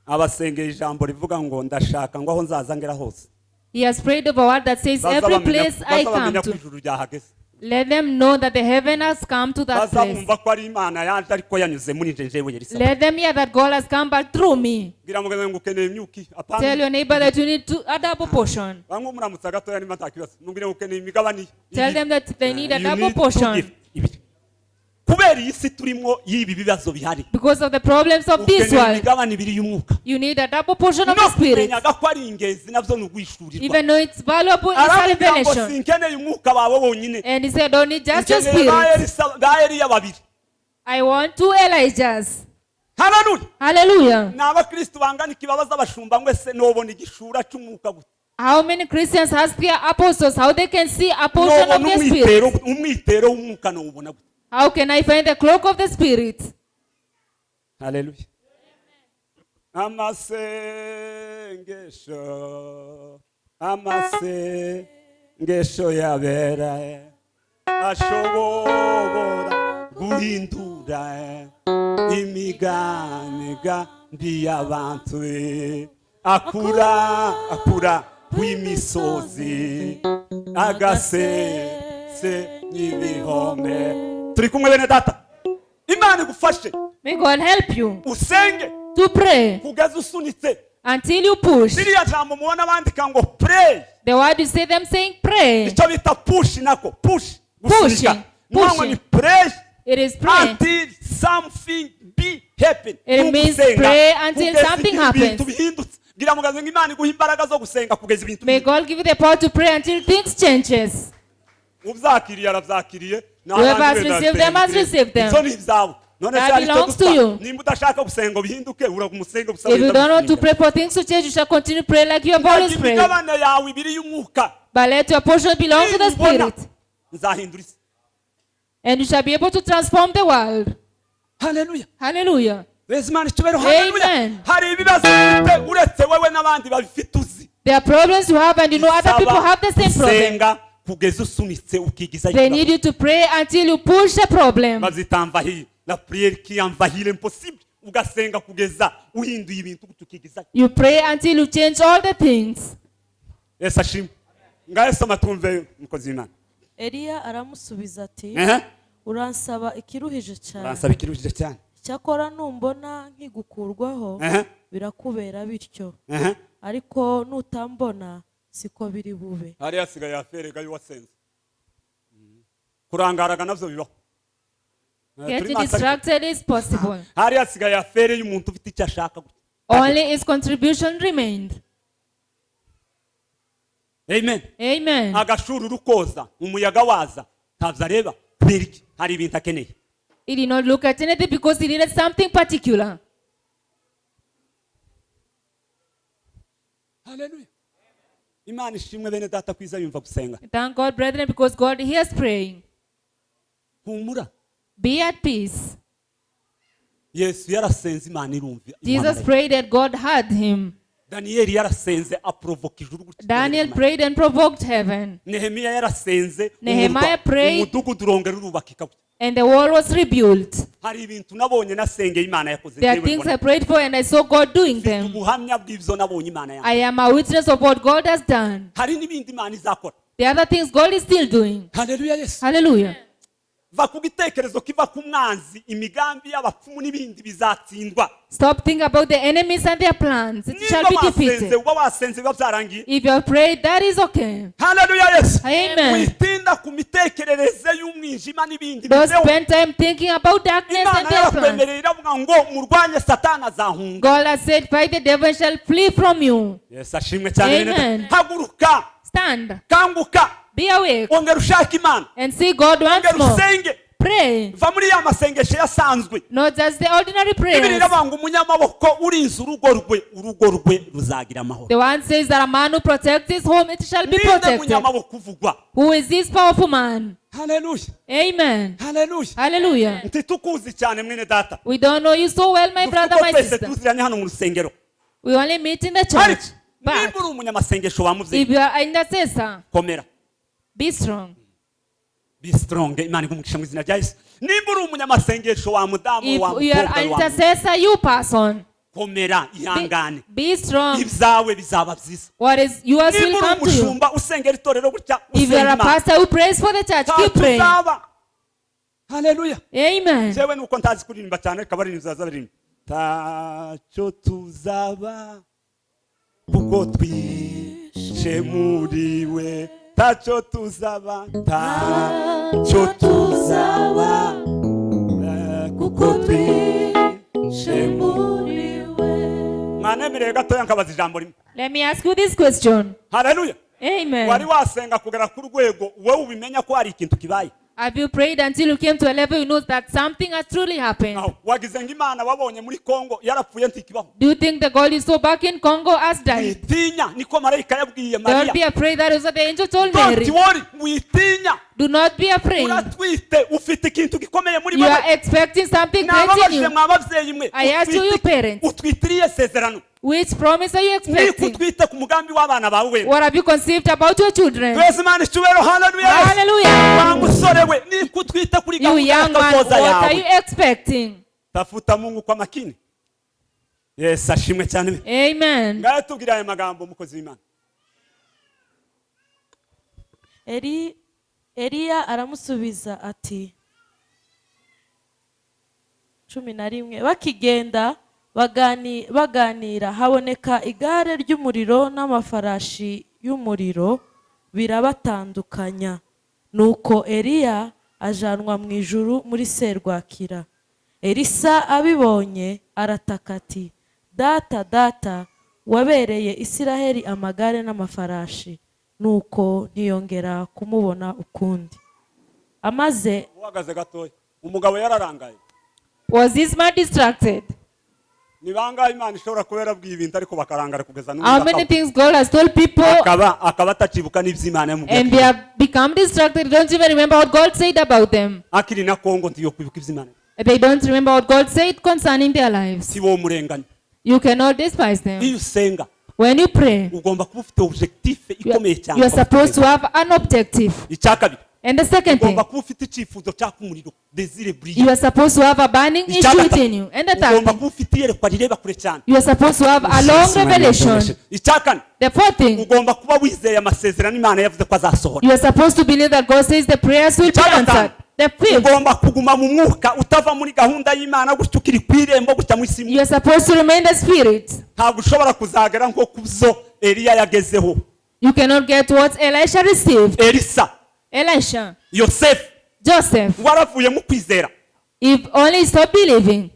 A: abasengeye ijambo rivuga ngo ndashaka ngo aho nzaza ngera hose,
B: He has prayed over word that says,
A: baza
B: every
A: bamenya
B: place I
A: baza
B: come
A: bamenya ko
B: to,
A: ijuru ryahageze.
B: Let them know that the heaven has come to that
A: Baza
B: place.
A: bumva ko ari Imana yaje ariko yanyuze muri nje, njyewe Elisa.
B: Let them hear that God has come back through me.
A: Bwira mugenzi wawe ngo ukeneye imyuki apana.
B: Tell your neighbor that you need a double portion.
A: Bamwe muramutsa gatoya niba nta kibazo, mubwire ngo ukeneye imigabane
B: Tell
A: ibiri.
B: them that they need a
A: You
B: double
A: need two
B: portion.
A: gift, ibiri, kubera iyi si turimo y'ibi bibazo bihari.
B: Because of the problems of this
A: Ukeneye
B: world,
A: imigabane ibiri y'umwuka.
B: you need a double portion of
A: No
B: the Spirit.
A: kumenyaga ko ari ingenzi nabyo ni uguhishurirwa.
B: Even though it's valuable, it's a
A: Aramubwira ngo
B: revelation.
A: sinkeneye umwuka wawe wonyine,
B: And he said, don't need just your
A: nkeneye ba
B: spirit.
A: Elisa- ba Eliya babiri.
B: I want two Elijahs.
A: Haleluya.
B: Hallelujah.
A: Ni abakristu bangana ikibabaza abashumba ngo ese nobona igishura cy'umwuka gute?
B: How many Christians ask their apostles how they can see a portion of
A: Nobona
B: the
A: umwitero
B: Spirit?
A: umwitero w'umwuka nowubona gute?
B: How can I find the cloak of the Spirit?
A: Haleluya. Amasengesho, amasengesho yabera ashobora guhindura imigambi y'abantu, akura akura w'imisozi, agasese n'ibihome. Turi kumwe, bene data? Imana igufashe.
B: May God help you
A: Usenge
B: to pray
A: kugeza usunitse.
B: Until you push.
A: Ririya jambo mubona bandika ngo pray,
B: The word you say them saying pray.
A: Icyo bita push, nako push, gusunika.
B: Pushing,
A: Ni ngo ni
B: pushing.
A: pray
B: It is pray.
A: Until something be happen.
B: It
A: Ni
B: means
A: ugusenga
B: pray until
A: kugeza
B: something
A: igihe
B: happens.
A: ibintu bihindutse. Bwira mugenzi ngo Imana iguha imbaraga zo gusenga kugeza ibintu
B: May
A: bihindutse.
B: God give you the power to pray until things changes.
A: Ubyakiriye arabyakiriye.
B: Whoever has received them has received them.
A: Ibyo ni ibyawe. None se
B: That
A: hari icyo
B: belongs to
A: dupfa?
B: you.
A: Nimba udashaka gusenga ngo bihinduke, uraguma usenge gusa.
B: If you don't want to pray for things to change, you shall continue to pray like you have always prayed.
A: Imigabane yawe ibiri y'umwuka,
B: But let your portion belong to the
A: nimbona,
B: Spirit,
A: nzahindura isi.
B: And you shall be able to transform the world.
A: Haleluya.
B: Hallelujah.
A: Beza Imana icyubahiro. Haleluya.
B: Amen.
A: Hari ibibazo ufite uretse wewe n'abandi babifite uzi.
B: There are problems you have, and you know other people have the same problem.
A: Senga kugeza usunitse ukigiza.
B: They need you to pray until you push the problem.
A: Bazita envahir la prière qui envahit l'impossible, ugasenga kugeza uhinduye ibintu gutyo ukigizayo.
B: You pray until you change all the things.
A: Yesu ashimwe. Ngahe soma twumve, mukozi w'Imana.
C: Eliya aramusubiza ati:
A: Ehe.
C: "Uransaba ikiruhije cyane."
A: Uransaba ikiruhije cyane.
C: "Icyakora numbona nkigukurwaho,
A: Ehe.
C: birakubera bityo,
A: Ehe.
C: ariko nutambona siko biri bube."
A: Hari hasigaye aferega y'uwasenze. Kurangaraga navyo bibaho. Turi
B: Getting
A: maso ariko.
B: distracted is possible.
A: Hari hasigaye affaire y'umuntu ufite icyo ashaka gutya.
B: Only his contribution remained.
A: Amen.
B: Amen.
A: Agashuri urukoza umuyaga waza ntabyo areba. Kubera iki? Hari ibintu akeneye.
B: He did not look at anything because he needed something particular.
A: Haleluya. Imana ishimwe, bene data, kwiza yumva gusenga.
B: Thank God, brethren, because God hears praying.
A: Humura.
B: Be at peace.
A: Yesu yarasenze, Imana irumva.
B: Jesus prayed and God heard him.
A: Daniyeli yarasenze aprovoka ijuru gutya.
B: Daniel prayed and provoked heaven.
A: Nehemiya yarasenze,
B: Nehemiah prayed.
A: Umudugudu urongera urubakika gutya.
B: And the wall was rebuilt.
A: Hari ibintu nabonye nasengeye Imana yakoze.
B: There are
A: Njyewe
B: things
A: mbona.
B: I prayed for and I saw God doing
A: Mfite
B: them.
A: ubuhamya bw'ibyo nabonye Imana yanjye.
B: I am a witness of what God has done.
A: Hari n'ibindi Imana izakora.
B: The other things God is still doing.
A: Haleluya Yesu.
B: Hallelujah.
A: Va ku gitekerezo kiva ku mwanzi, imigambi y'abapfumu n'ibindi bizatsindwa.
B: Stop thinking about the enemies and their plans. It shall
A: Niba
B: be
A: wasenze,
B: defeated.
A: uba wasenze, biba byarangiye.
B: If you have prayed, that is okay.
A: Haleluya, Yesu.
B: Amen.
A: Witinda ku mitekerereze y'umwijima n'ibindi,
B: Don't
A: biveho.
B: spend time thinking about darkness
A: Imana
B: and their plans.
A: yarakwemereye, iravuga ngo murwanye Satani azahunga.
B: God has said, "Fight the devil and shall flee from you."
A: Yesu ashimwe cyane, bene
B: Amen.
A: data. Haguruka.
B: Stand.
A: Kanguka.
B: Be awake.
A: Ongera ushaka Imana.
B: And see God once
A: Ongera
B: more.
A: usenge.
B: Pray.
A: Va muri ya masengesho yasanzwe.
B: Not just the ordinary
A: Bibiri
B: prayers.
A: iravuga ngo umunyamaboko urinze urugo rwe, urugo rwe ruzagira amahoro.
B: The one says that a man who protects his home, it shall be
A: Ninde
B: protected.
A: munyamaboko uvugwa?
B: Who is this powerful man?
A: Haleluya.
B: Amen.
A: Haleluya.
B: Hallelujah.
A: Ntitukuzi cyane, mwene data.
B: We don't know you so well, my
A: Dufite
B: brother,
A: uko
B: my
A: twese
B: sister.
A: tuziranye hano mu rusengero.
B: We only meet in the
A: Ariko
B: church.
A: niba
B: But
A: uri umunyamasengesho wa mubyeyi,
B: if you are an intercessor,
A: komera.
B: Be strong.
A: Be strong. Imana igumugisha mu izina rya Yesu. Nimba uri umunyamasengesho wa mudamu,
B: If
A: wa
B: you are
A: mukobwa,
B: an
A: wa muhungu,
B: intercessor, you person,
A: komera,
B: be,
A: ihangane.
B: be strong.
A: Ibyawe bizaba byiza.
B: What is yours
A: Nimba
B: will
A: uri
B: come to you.
A: umushumba usengera itorero gutya,
B: If you
A: usenga
B: are a
A: Imana,
B: pastor who prays for the church, keep praying.
A: tuzaba. Haleluya.
B: Amen.
A: Jewe nuko ntazi kuririmba cyane, ariko abaririmbyi baza baririmba ntacyo tuzaba kuko twishe muriwe, ntacyo tuzaba, ntacyo tuzaba, kuko twishe. Mwanemereye gatoya nkabaza ijambo rimwe?
B: Let me ask you this question.
A: Haleluya. Wari
B: Amen.
A: wasenga kugera ku rwego wowe ubimenya ko hari ikintu kibaye?
B: Have you prayed until you came to a level you know that something has truly happened?
A: Aho wagize ngo Imana wabonye muri Kongo yarapfuye, ntikibaho?
B: Do you think the God you saw back in Congo has died?
A: Witinya, niko marayika yabwiye
B: Don't
A: Mariya.
B: be afraid. That is what the angel told
A: Don't
B: Mary.
A: worry, witinya.
B: Do not be afraid.
A: Uratwite, ufite ikintu gikomeye muri
B: You
A: wowe.
B: are expecting something great in
A: Nababajije,
B: you.
A: mwa babyeyi mwe,
B: I ask you, you parents.
A: utwitiriye sezerano.
B: Which promise are you
A: Niko
B: expecting?
A: utwite ku mugambi w'abana bawe wenda.
B: What have you conceived about your children?
A: Twese Imana icyubahiro. Haleluya.
B: Hallelujah.
A: Wa musore we, niko utwite kuri
B: You
A: gahunda
B: young man,
A: y'akazoza
B: what are you
A: yawe.
B: Expecting?
A: Tafuta Mungu kwa makini. Yesu ashimwe cyane.
B: Amen.
A: Ngaho tubwire aya magambo, umukozi w'Imana.
C: Eliya aramusubiza ati, 11, bakigenda baganira, haboneka igare ry'umuriro n'amafarashi y'umuriro, birabatandukanya. Nuko Eliya ajanwa mu ijuru muri serwakira. Elisa abibonye arataka ati: "Data, data, wabereye Isiraheli amagare n'amafarashi!" Nuko ntiyongera kumubona ukundi. Amaze
A: Uhagaze gatoya, umugabo yararangaye.
B: Was this man distracted?
A: Ni bangahe Imana ishobora kuba yarabwiye ibintu ariko bakarangara kugeza n'ubu,
B: How many things God has told people
A: akaba atakibuka n'iby'Imana yamubwiye?
B: And they have become distracted, don't even remember what God said about them.
A: Akiri na Kongo ntiyo kwibuka iby'Imana.
B: They don't remember what God said concerning their lives.
A: Si wowe umurenganya.
B: You cannot despise them.
A: Iyo usenga,
B: When you pray,
A: ugomba kuba ufite objectif ikomeye cyane.
B: you are supposed to have an objective.
A: Icya kabiri,
B: And the second thing,
A: ugomba kuba ufite icyifuzo cyaka umuriro, désir
B: you
A: brillant.
B: are supposed to have a burning
A: Icya
B: issue
A: gatatu,
B: within you. And the third
A: ugomba
B: thing,
A: kuba ufite iyerekwa rireba kure cyane.
B: you are supposed to have a long revelation.
A: Icya kane,
B: The fourth thing,
A: ugomba kuba wizeye amasezerano Imana yavuze ko azasohora.
B: You are supposed to believe that God says the prayers will be
A: Icya gatanu,
B: answered. The fifth,
A: ugomba kuguma mu mwuka, utava muri gahunda y'Imana gutya, ukiri ku irembo gutya mu isi.
B: You are supposed to remain the spirit.
A: Ntabwo ushobora kuzagera nko ku byo Eliya yagezeho.
B: You cannot get what Elisha received.
A: Elisa,
B: Elisha,
A: Yosefu,
B: Joseph,
A: waravuye mu kwizera.
B: If only stop believing.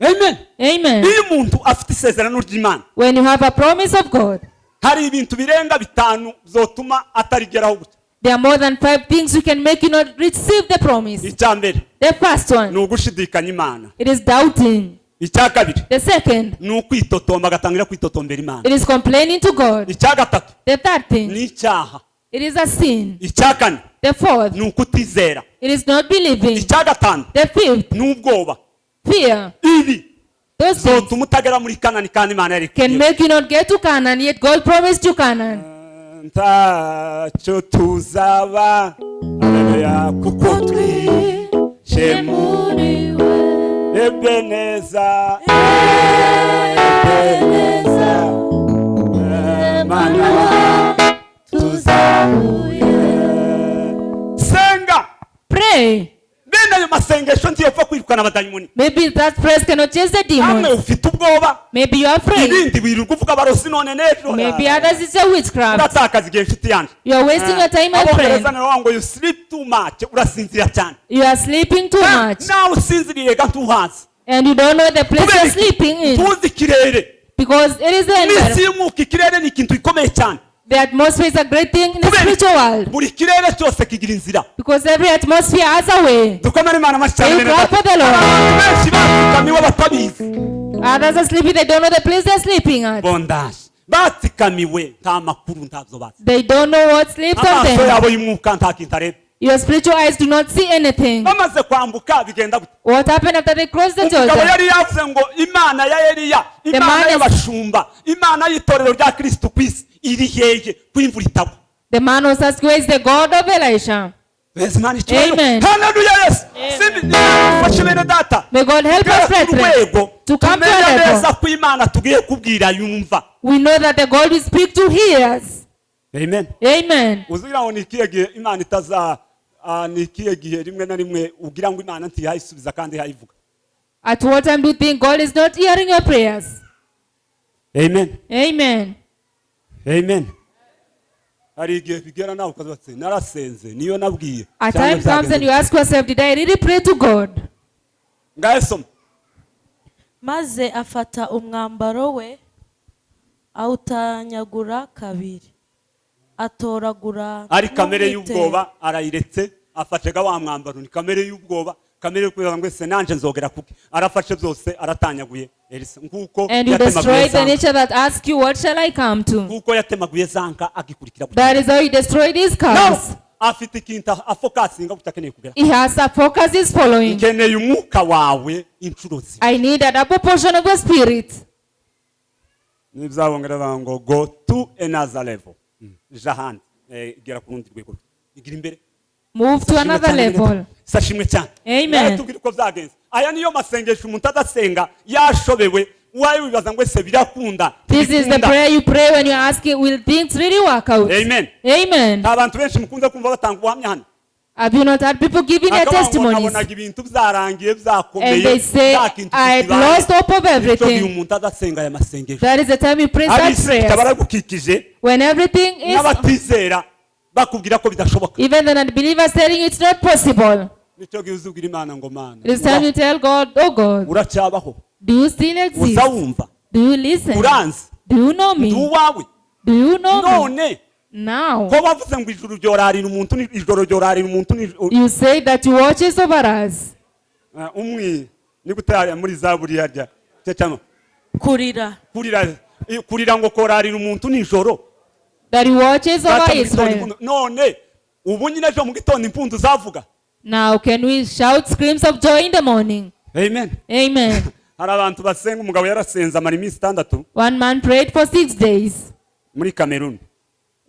A: Amen.
B: Amen.
A: Iyo umuntu afite isezerano ry'Imana,
B: When you have a promise of God,
A: hari ibintu birenga bitanu byotuma atarigeraho gutya.
B: There are more than five things you can make you not receive the promise.
A: Icya mbere
B: The first one,
A: ni ugushidikanya Imana.
B: It is doubting.
A: Icya kabiri
B: The second,
A: ni ukwitotomba, agatangira kwitotombera Imana.
B: It is complaining to God.
A: Icya gatatu
B: The third thing,
A: ni icyaha.
B: It is a sin.
A: Icya kane
B: The fourth,
A: ni ukutizera.
B: It is not believing.
A: Icya gatanu
B: The fifth,
A: ni ubwoba.
B: Fear.
A: Ibi
B: Those things
A: zotuma utagera muri Kanani kandi Imana yari
B: can
A: ikubwiye.
B: make you not get to Canaan, yet God promised you Canaan.
A: Ntacyo tuzaba. Haleluya, kuko twishe muri Ebeneza, Ebeneza, Mana tuzahuye. Senga.
B: Pray.
A: Bene kwirukana abadayimoni.
B: Maybe that prayers cannot chase the
A: Namwe
B: demons.
A: ufite ubwoba.
B: Maybe you are afraid.
A: Ibindi wirirwa uvuga abarozi none n'ejo.
B: Maybe others it's a witchcraft.
A: Uratakaza igihe, inshuti yanjye.
B: You are wasting your time, my
A: Abongereza
B: friend.
A: nabo ngo you sleep too much, urasinzira cyane.
B: You are sleeping too much.
A: Nawe usinziriye gato uhaze.
B: And you don't know the place
A: Kubera
B: you're
A: iki?
B: sleeping in.
A: Tuzi ikirere.
B: Because it is the
A: Mu isi
B: environment.
A: y'umwuka ikirere ni ikintu gikomeye cyane.
B: The atmosphere is a great thing in the
A: Kubera iki?
B: spiritual world.
A: Buri kirere cyose kigira inzira.
B: Because every atmosphere has a way.
A: Dukomere Imana amashyi cyane.
B: You
A: Bene
B: clap
A: data.
B: for the Lord.
A: Abantu benshi batsikamiwe batabizi.
B: Others are sleeping, they don't know the place they're sleeping at.
A: Bondage, batsikamiwe, nta makuru, ntabyo bazi.
B: They don't know what sleeps on
A: Amaso
B: them.
A: yabo y'umwuka nta kintu areba.
B: Your spiritual eyes do not see anything.
A: Bamaze kwambuka bigenda gute?
B: What happened after they crossed the
A: Umugabo
B: Jordan?
A: yari yavuze ngo Imana ya Eliya, Imana
B: man is-
A: y'abashumba, Imana y'itorero rya Kristo ku isi iri hehe ko imvura itagwa?
B: The man was asked, "Where is the God of Elisha?"
A: Beza Imana icyubahiro.
B: Amen.
A: Haleluya, Yesu simbi Imana ifashe bene data.
B: May God help
A: Tugere
B: us,
A: ku
B: brethren,
A: rwego
B: to come to
A: tumenya
B: a
A: neza
B: level.
A: ko Imana tugiye kubwira yumva.
B: We know that the God we speak to hears.
A: Amen.
B: Amen.
A: Uzugira ngo ni ikihe gihe Imana itaza ni ikihe gihe rimwe na rimwe ugira ngo Imana ntiyayisubiza kandi ihayivuga?
B: At what time do you think God is not hearing your prayers?
A: Amen.
B: Amen.
A: Amen. Hari igihe bigera nawe ukaza uti narasenze niyo nabwiye
B: A
A: cyangwa
B: time comes and
A: byagenze
B: you ask yourself, "Did I really pray to God?"
A: gute? Ngahe soma.
C: Maze afata umwambaro we awutanyagura kabiri, atoragura
A: Ari kamere
C: n'umwitero.
A: y'ubwoba arayiretse, afashe ga wa mwambaro, ni kamere y'ubwoba, kamere yo kugira ngo ese nanje nzogera kuke. Arafashe byose aratanyaguye Elisa nkuko
B: And you
A: yatemaguye
B: destroy the
A: za nka.
B: nature that asks you, "What shall I come to?"
A: Nkuko yatemaguye za nka agikurikira gutya.
B: That is how he destroyed his
A: No!
B: cows.
A: Afite ikintu afokasinga utakeneye kugera.
B: He has a focus he's following.
A: Nkeneye umwuka wawe inshuro zibiri.
B: I need a double portion of your spirit.
A: N'ibyabongera bavuga ngo go to another level. Ja ahandi. Gera ku rundi rwego, igira imbere.
B: Move to another level.
A: Sashimwe cyane.
B: Amen.
A: Nawe uko byagenze. Aya niyo masengesho umuntu adasenga yashobewe wawe wibaza ngo ese birakunda?
B: This is the
A: Ntibikunda.
B: prayer you pray when you're asking, "Will things really work out?"
A: Amen.
B: Amen.
A: Nta bantu benshi mukunze kumva batanga ubuhamya hano.
B: Have you not had people giving their
A: Akavuga ngo
B: testimonies?
A: nabonaga ibintu byarangiye byakomeye,
B: And they say,
A: nta kintu
B: "I had
A: kikibaye."
B: lost hope of
A: Nicyo gihe
B: everything.
A: umuntu adasenga aya masengesho.
B: That is the time you pray such
A: Abisi
B: prayers.
A: baragukikije
B: When everything is,
A: n'abatizera bakubwira ko bidashoboka.
B: Even the unbelievers telling you it's not possible.
A: Nicyo gihe uzubwira Imana ngo Mana,
B: It is time you tell God, "Oh God,
A: uracyabaho?
B: do you still exist?
A: Uza wumva?
B: Do you listen?
A: Uranzi?
B: Do you know
A: Ndi
B: me?
A: uwawe.
B: Do you know me?"
A: None
B: Now,
A: ko bavuze ngo ijuru ryorarira umuntu ijoro ryorarira umuntu
B: you say that you watches over us.
A: Umwi ni gute hariya muri zaburi yarya cyangwa
C: Kurira.
A: Kurira, kurira ngo korarira umuntu nijoro.
B: That he watches
A: Data
B: over
A: mu gitondo
B: Israel.
A: none ubu nyine ejo mu gitondo impundu zavuga.
B: Now, can we shout screams of joy in the morning?
A: Amen.
B: Amen.
A: Hari abantu basenga. Umugabo yarasenze amara iminsi 6
B: One man prayed for 6 days
A: muri Cameroon.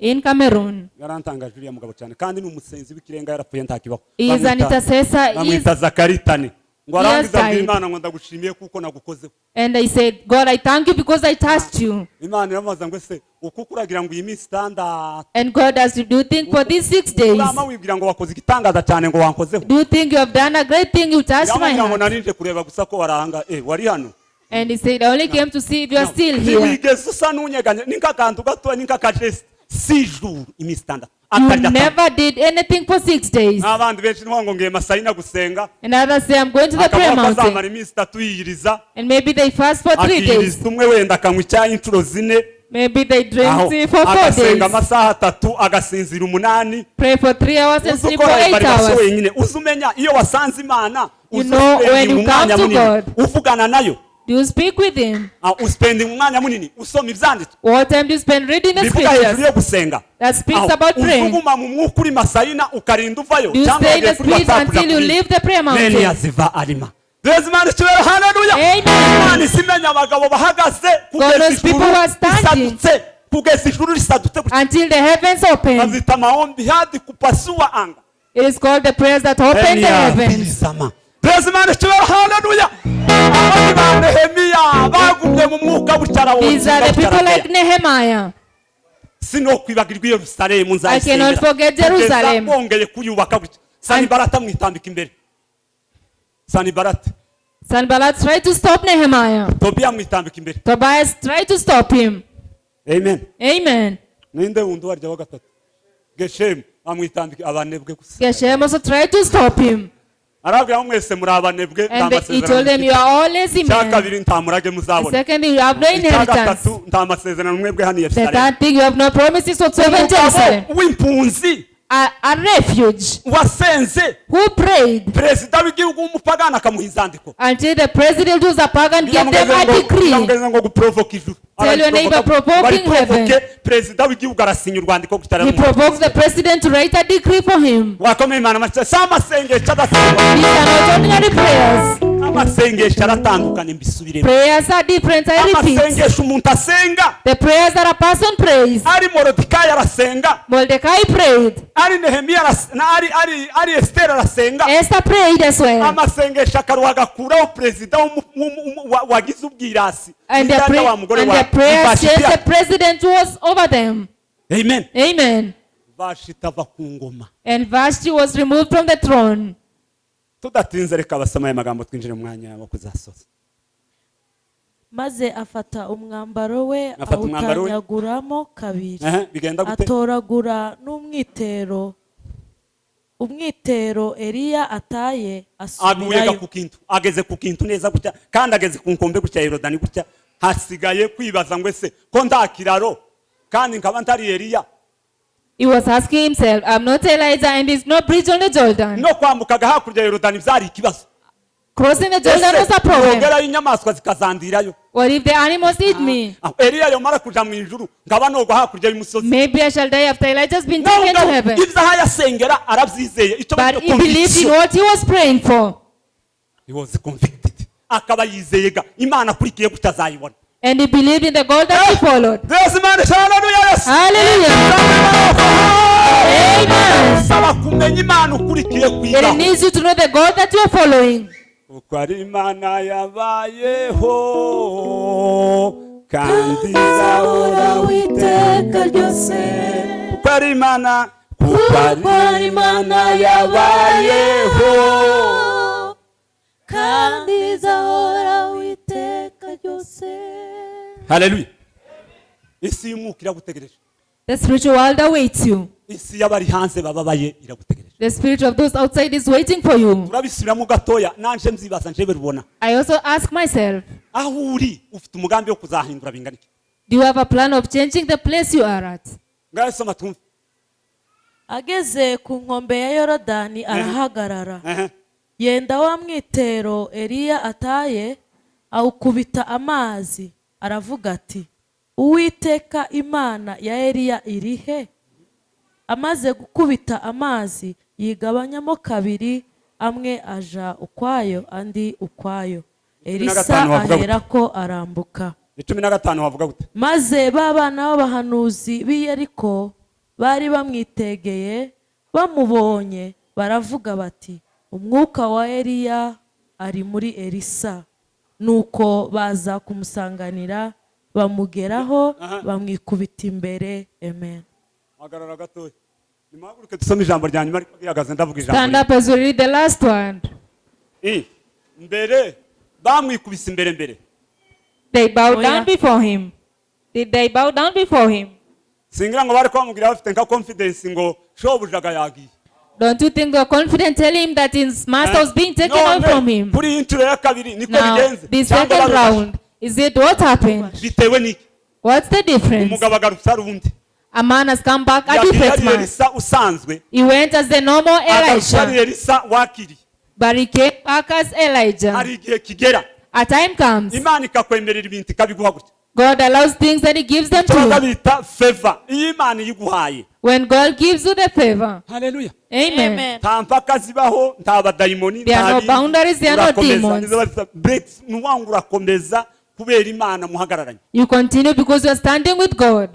B: in Cameroon.
A: Yarantangaje uriya mugabo cyane, kandi ni umusenzi w'ikirenga, yarapfuye ntakibaho.
B: He is an intercessor. He is,
A: Bamwita Zakaritane. Ngo
B: He has
A: arangiza abwira
B: died.
A: Imana ngo ndagushimiye kuko nagukozeho.
B: And I said, "God, I thank you because I touched you."
A: Imana iramubaza ngo ese uko kuragira ngo iyi minsi 6
B: And God asked, "Do you think for these 6 days,
A: urama wibwira ngo wakoze igitangaza cyane ngo wankozeho?"
B: do you think you have done a great thing? You touched my
A: Yamubwira ngo
B: heart."
A: narinje kureba gusa ko waranga wari hano.
B: And he said, "I only came to see if you are still here."
A: Ntiwigeze usa n'unyeganye, ni nk'akantu gatoya, ni nk'akageste, 6 jours, iminsi 6
B: You
A: atarya atanywa.
B: never did anything for 6 days.
A: N'abandi benshi niho ngo ngiye Masayina gusenga.
B: And others say, "I'm going to the prayer
A: Akavuga ko
B: mountain."
A: azamara iminsi 3 yiyiriza.
B: And maybe they fast for 3 days.
A: Akiyiriza umwe wenda akanywa icyayi inshuro 4.
B: Maybe they drink
A: Aho
B: tea for 4
A: agasenga
B: days.
A: amasaha 3, agasinzira 8.
B: Pray for 3 hours and
A: Uzi
B: sleep for
A: ukora
B: 8
A: evaluation
B: hours.
A: wenyine, uzi umenya iyo wasanze Imana,
B: You
A: uzi
B: know
A: uspendinga
B: when you
A: umwanya
B: come to
A: munini
B: God.
A: uvugana nayo.
B: Do you speak with him?
A: Uspendinga umwanya munini usoma ibyanditswe
B: What time do you spend reading the
A: bivuga hejuru
B: scriptures
A: yo gusenga
B: that speaks
A: Aho,
B: about praying?
A: uzuguma mu mwuka uri Masayina ukarinda uvayo
B: Do you
A: cyangwa
B: stay in
A: wagiye
B: the
A: kuri
B: spirit
A: WhatsApp
B: until you
A: urakubwira.
B: leave the prayer
A: Neni
B: mountain?
A: yaziva arima. Duheze Imana icyubahiro, haleluya.
B: Amen.
A: Imana isimenya abagabo bahagaze kugeza
B: knows
A: ijuru
B: people who are standing.
A: risadutse, kugeza ijuru risadutse gutya.
B: Until the heavens open.
A: Bazita maombi hadi kupasua anga.
B: It is called the prayers that open the heavens.
A: Birizama. Duheze Imana icyubahiro, haleluya. Abandi ba Nehemiya bagumye mu mwuka bucara.
B: These are the people like Nehemiah.
A: Sinokwibagirwa i Yerusalemu.
B: I cannot forget Jerusalem.
A: Kugeza bongeye kuyubaka gutya. Sanibarata amwitambika imbere. Sanibarata
B: Sanballat tried to stop Nehemiah.
A: Tobiya amwitambika imbere.
B: Tobias tried to stop him.
A: Amen.
B: Amen.
A: Ninde wundi warya wa gatatu? Geshemu amwitambika, abanebwe gusa.
B: Geshem also tried to stop him.
A: Arabwira ngo mwese muri abanebwe, nta
B: And he told them,
A: masezerano.
B: "You are all lazy
A: Icya
B: men."
A: kabiri, nta murage
B: The
A: muzabona.
B: second thing, you have no
A: Icya
B: inheritance.
A: gatatu, nta masezerano mwebwe hano i
B: The
A: Yerusalemu.
B: third thing, you have no promises whatsoever in Jerusalem.
A: Umugabo w'impunzi
B: A refuge
A: wasenze
B: who prayed
A: perezida w'igihugu w'umupagani akamuha inzandiko.
B: Until the president who's a pagan gave them a decree.
A: Biramugeze ngo guprovoka ijuru.
B: Tell your neighbor, provoking heaven.
A: Bariprovoke perezida w'igihugu, arasinya urwandiko
B: He
A: gutara.
B: provoked the president to write a decree for him.
A: Wakomeye Imana amashyi. Si amasengesho adasengwa.
B: These are not ordinary prayers.
A: Amasengesho aratandukanye, mbisubiremo.
B: Prayers are different, I repeat.
A: Amasengesho umuntu asenga,
B: The prayers that a person prays.
A: ari Morodikayi arasenga,
B: Mordecai prayed.
A: Ari Nehemiya ari Esiteri arasenga.
B: Esther prayed as well.
A: Amasengesho akaruha agakuraho perezida wagize ubwirasi.
B: And their,
A: Nijyana
B: pray-
A: wa mugore
B: and
A: wa
B: their prayers
A: Vashiti.
B: changed the president who was over them.
A: Amen.
B: Amen.
A: Vashiti ava ku ngoma.
B: And Vashti was removed from the throne.
A: Tudatinze, reka basoma aya magambo, twinjire mu mwanya wo kuzasoza.
C: Maze afata umwambaro we,
A: Afata umwambaro we.
C: Awutanyaguramo kabiri.
A: Ehe, bigenda gute?
C: Atoragura n'umwitero, umwitero Eliya ataye,
A: Aguye
C: asubirayo.
A: Ku kintu, ageze ku kintu neza gutya, kandi ageze ku nkombe gutya, Yorodani gutya. Hasigaye kwibaza ngo ese ko nta kiraro kandi nkaba ntari Eliya?
B: He was asking himself, "I'm not Elijah and there's no bridge on the Jordan."
A: No kwambukaga hakurya ya Yorodani byari ikibazo.
B: Crossing the Jordan was a problem.
A: Nogerayo inyamaswa zikazandirayo.
B: What if the animals eat me?
A: Aho Eliya yomara kuja mu ijuru, nkaba nogwa hakurya y'umusozi.
B: Maybe I shall die after Elijah's been
A: Nawe
B: taken to
A: ubwawe,
B: heaven.
A: ibyo aho yasengera arabyizeye, icyo
B: But
A: bita
B: he believed in
A: conviction.
B: what he was praying for.
A: He was convicted, akaba yizeye ga Imana akurikiye kutazayibona.
B: And he believed in the God that he followed.
A: Yesu Imana, haleluya, Yesu.
B: Hallelujah. Amen.
A: Saba kumenya Imana ukurikiye
B: It
A: kwigaho.
B: needs you to know the God that you are following.
A: Kuko ari Imana yabayeho kandi izahora
C: Iteka ryose.
A: Kuko ari Imana, kuko ari Imana yabayeho
C: kandi izahoraho iteka ryose.
A: Haleluya! Isi y'umwuka iragutegereje.
B: The spiritual world awaits you.
A: Isi y'abari hanze bababaye iragutegereje.
B: The spirit of those outside is waiting for you.
A: Turabisubiramo gatoya, nanje mbyibaza, njyewe rubona.
B: I also ask myself,
A: Aho uri ufite umugambi wo kuzahindura bingana iki?
B: Do you have a plan of changing the place you are at?
A: Ngaho soma twumve.
C: Ageze ku nkombe ya Yorodani arahagarara, yenda wa mwitero Eliya ataye, awukubita amazi, aravuga ati: "Uwiteka Imana ya Eliya iri he?" Amaze gukubita amazi, yigabanyamo kabiri, amwe aja ukwayo, andi ukwayo. Elisa
A: 15 bavuga gute?
C: aherako arambuka.
A: 15 bavuga gute?
C: Maze ba bana b'abahanuzi b'i Yeriko bari bamwitegeye bamubonye, baravuga bati: "Umwuka wa Eliya ari muri Elisa." Nuko baza kumusanganira, bamugeraho, bamwikubita imbere. Amen.
A: Hagarara gatoya, nimuhaguruke dusome ijambo rya nyuma, ariko rihagaze ndavuga ijambo
B: Stand up as we read the last one.
A: rimwe. Mbere bamwikubise imbere mbere.
B: They bowed
C: Oh, yeah.
B: down before him. Did they bow down before him?
A: Singira ngo bari kubamubwira bafite nka confidence ngo shobujaga yagiye.
B: Don't you think they were confident telling him that his master was being taken away
A: None,
B: from him?
A: kuri iyi nshuro ya kabiri niko
B: Now,
A: bigenze
B: the
A: cyangwa
B: second
A: barubashe?
B: round, is it what happened?
A: Bitewe n'iki?
B: What's the difference?
A: Umugabo agarutse ari undi.
B: A man has come back a
A: Yagiye
B: different
A: ari
B: man.
A: Elisa usanzwe,
B: He went as the normal
A: agarutse ari
B: Elisha,
A: Elisa wakiriye.
B: But he came back as Elijah.
A: Hari igihe kigera
B: A time comes,
A: Imana ikakwemerera ibintu, ikabiguha gutya.
B: God allows things and He gives them to
A: Icyo
B: you.
A: bita favor, iyo Imana iyiguhaye.
B: When God gives you the favor,
A: Haleluya!
B: amen.
A: Nta mpaka zibaho, nta badayimoni.
B: There are
A: Nta
B: no
A: bindi.
B: boundaries, there are no
A: Urakomeza.
B: demons.
A: Nizo bita breaks, ni ukuvuga ngo urakomeza kubera Imana muhagararanye.
B: You continue because you are standing with God.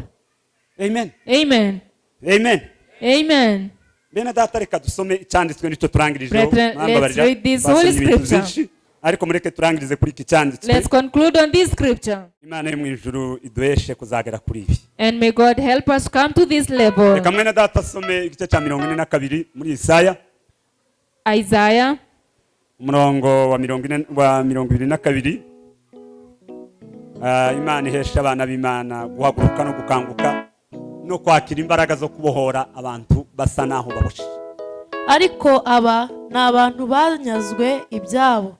A: Amen.
B: Amen.
A: Amen.
B: Amen.
A: Bene data, reka dusome icyanditswe nicyo turangirijeho.
B: Brethren,
A: Mwambabarira,
B: let's read this
A: twasomye
B: holy
A: ibintu
B: scripture.
A: byinshi, ariko mureke turangirize kuri iki cyanditswe.
B: Let's conclude on this scripture.
A: Imana yo mu ijuru iduheshe kuzagera kuri ibi.
B: And may God help us come to this level.
A: Reka mwene data asome igice cya 42 muri Isaya.
B: Isaiah.
A: Umurongo wa 40, wa 22. Imana ihesha abana b'Imana guhaguruka no gukanguka no kwakira imbaraga zo kubohora abantu basa naho baboshye.
C: Ariko aba ni abantu banyazwe ibyabo,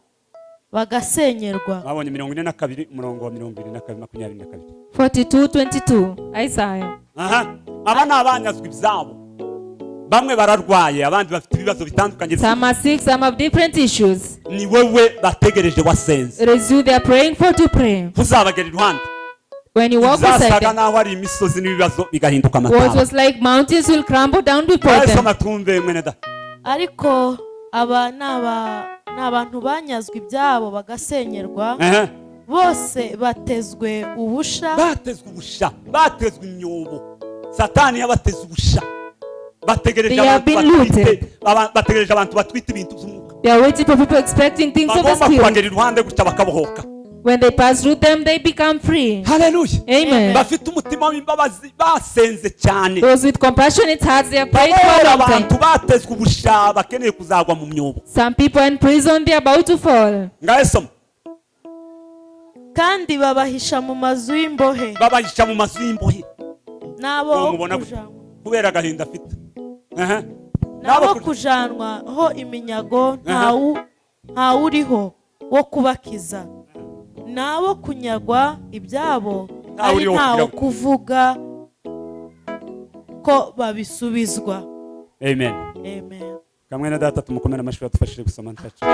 C: bagasenyerwa.
A: Babonye 42, umurongo wa 22, 22.
B: 42:22. Isaiah.
A: Aha, aba ni abanyazwe ibyabo. Bamwe bararwaye, abandi bafite ibibazo bitandukanye.
B: Some are sick, some have different issues.
A: Ni wowe bategereje wasenze.
B: It is you they are praying for to pray.
A: Ntuzabagera iruhande.
B: When you walk beside
A: Byasaga
B: them,
A: naho ari imisozi n'ibibazo bigahinduka
B: what
A: amataba.
B: was like mountains will crumble down before them.
A: Soma twumve, mwene da.
C: Ariko aba ni abantu banyazwe ibyabo, bagasenyerwa, bose batezwe ubusha.
A: Batezwe ubusha, batezwe imyobo, Satani yabateze ubusha. Bategereje
B: They have
A: abantu
B: been
A: batwite
B: looted.
A: bategereje abantu batwite ibintu by'umwuka.
B: They are waiting for people expecting things of the
A: Bagomba
B: spirit.
A: kubagera iruhande gutya bakabohoka.
B: When they pass through them, they become free.
A: Haleluya.
B: Amen.
A: Bafite umutima w'imbabazi, basenze cyane.
B: Those with compassionate hearts, they have prayed for
A: Babohora
B: a long time.
A: abantu batezwe ubusha, bakeneye kuzagwa mu myobo.
B: Some people in prison, they are about to fall.
A: Ngahe soma.
C: Kandi babahisha mu mazu y'imbohe.
A: Babahisha mu mazu y'imbohe.
C: N'abo
A: Uwo mubona gutya
C: kujanwa
A: kubera agahinda afite. Aha.
C: N'abo
A: N'abo
C: kujanwa ho iminyago, ntawuriho wo kubakiza, n'abo kunyagwa ibyabo,
A: Ntawe
C: ari
A: uriho
C: ntawo
A: kugira
C: kuvuga ko babisubizwa.
A: Amen.
C: Amen.
A: Kamwe na data tumukomere amashuri adufashije gusoma ntacu.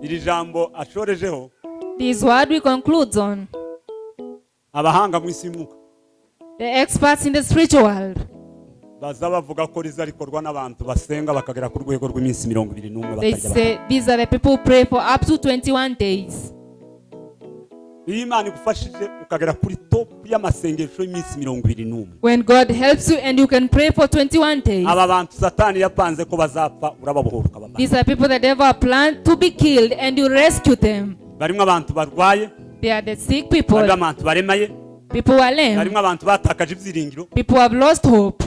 A: Iri jambo ashorejeho,
B: This word we conclude on.
A: abahanga mu isi y'umwuka
B: The experts in the spiritual world,
A: baza bavuga ko riza rikorwa n'abantu basenga bakagera ku rwego rw'iminsi 21
B: they
A: batarya.
B: say these are the people who pray for up to 21 days.
A: Iyo Imana igufashije ukagera kuri top y'amasengesho y'iminsi 21,
B: When God helps you and you can pray for 21 days,
A: aba bantu Satani yapanze ko bazapfa, urababohora ukabavana.
B: these are people that never planned to be killed and you rescue them.
A: Barimo abantu barwaye,
B: They are the sick people,
A: barimo abantu baremaye,
B: people who are lame,
A: barimo abantu batakaje ibyiringiro.
B: People who have lost hope.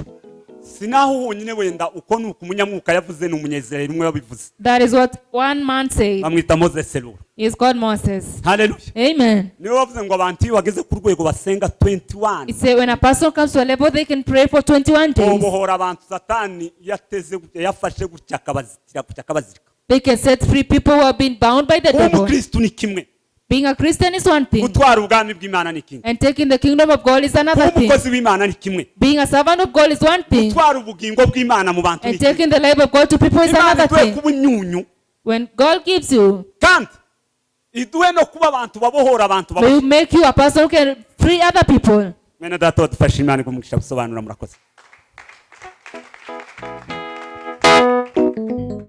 A: Si naho honyine wenda, uko ni uko umunyamwuka yavuze, ni Umunyezerayeli umwe wabivuze.
B: That is what one man said.
A: Bamwita Moses Serura.
B: He's called Moses.
A: Haleluya.
B: Amen.
A: Niwe wavuze ngo abantu iyo bageze ku rwego basenga 21,
B: It said when a person comes to a level, they can pray for 21 days.
A: bobohora abantu Satani yateze gutya, yafashe gutya, akabazitira gutya, akabazirika.
B: They can set free people who have been bound by the
A: Kuba
B: devil.
A: umukristu ni kimwe,
B: Being a Christian is one thing,
A: gutwara ubwami bw'Imana ni kimwe,
B: and taking the kingdom of God is another
A: kuba
B: thing.
A: umukozi w'Imana ni kimwe,
B: Being a servant of God is one thing,
A: gutwara ubugingo bw'Imana mu bantu ni
B: and
A: kimwe.
B: taking the life of God to people is
A: Imana
B: another
A: iduhe
B: thing.
A: kuba imyunyu,
B: When God gives you,
A: kandi iduhe no kuba abantu babohora abantu
B: may
A: babohora.
B: you make you a person who can free other people.
A: Mwene data wadufashe, Imana igumugisha gusobanura, murakoze.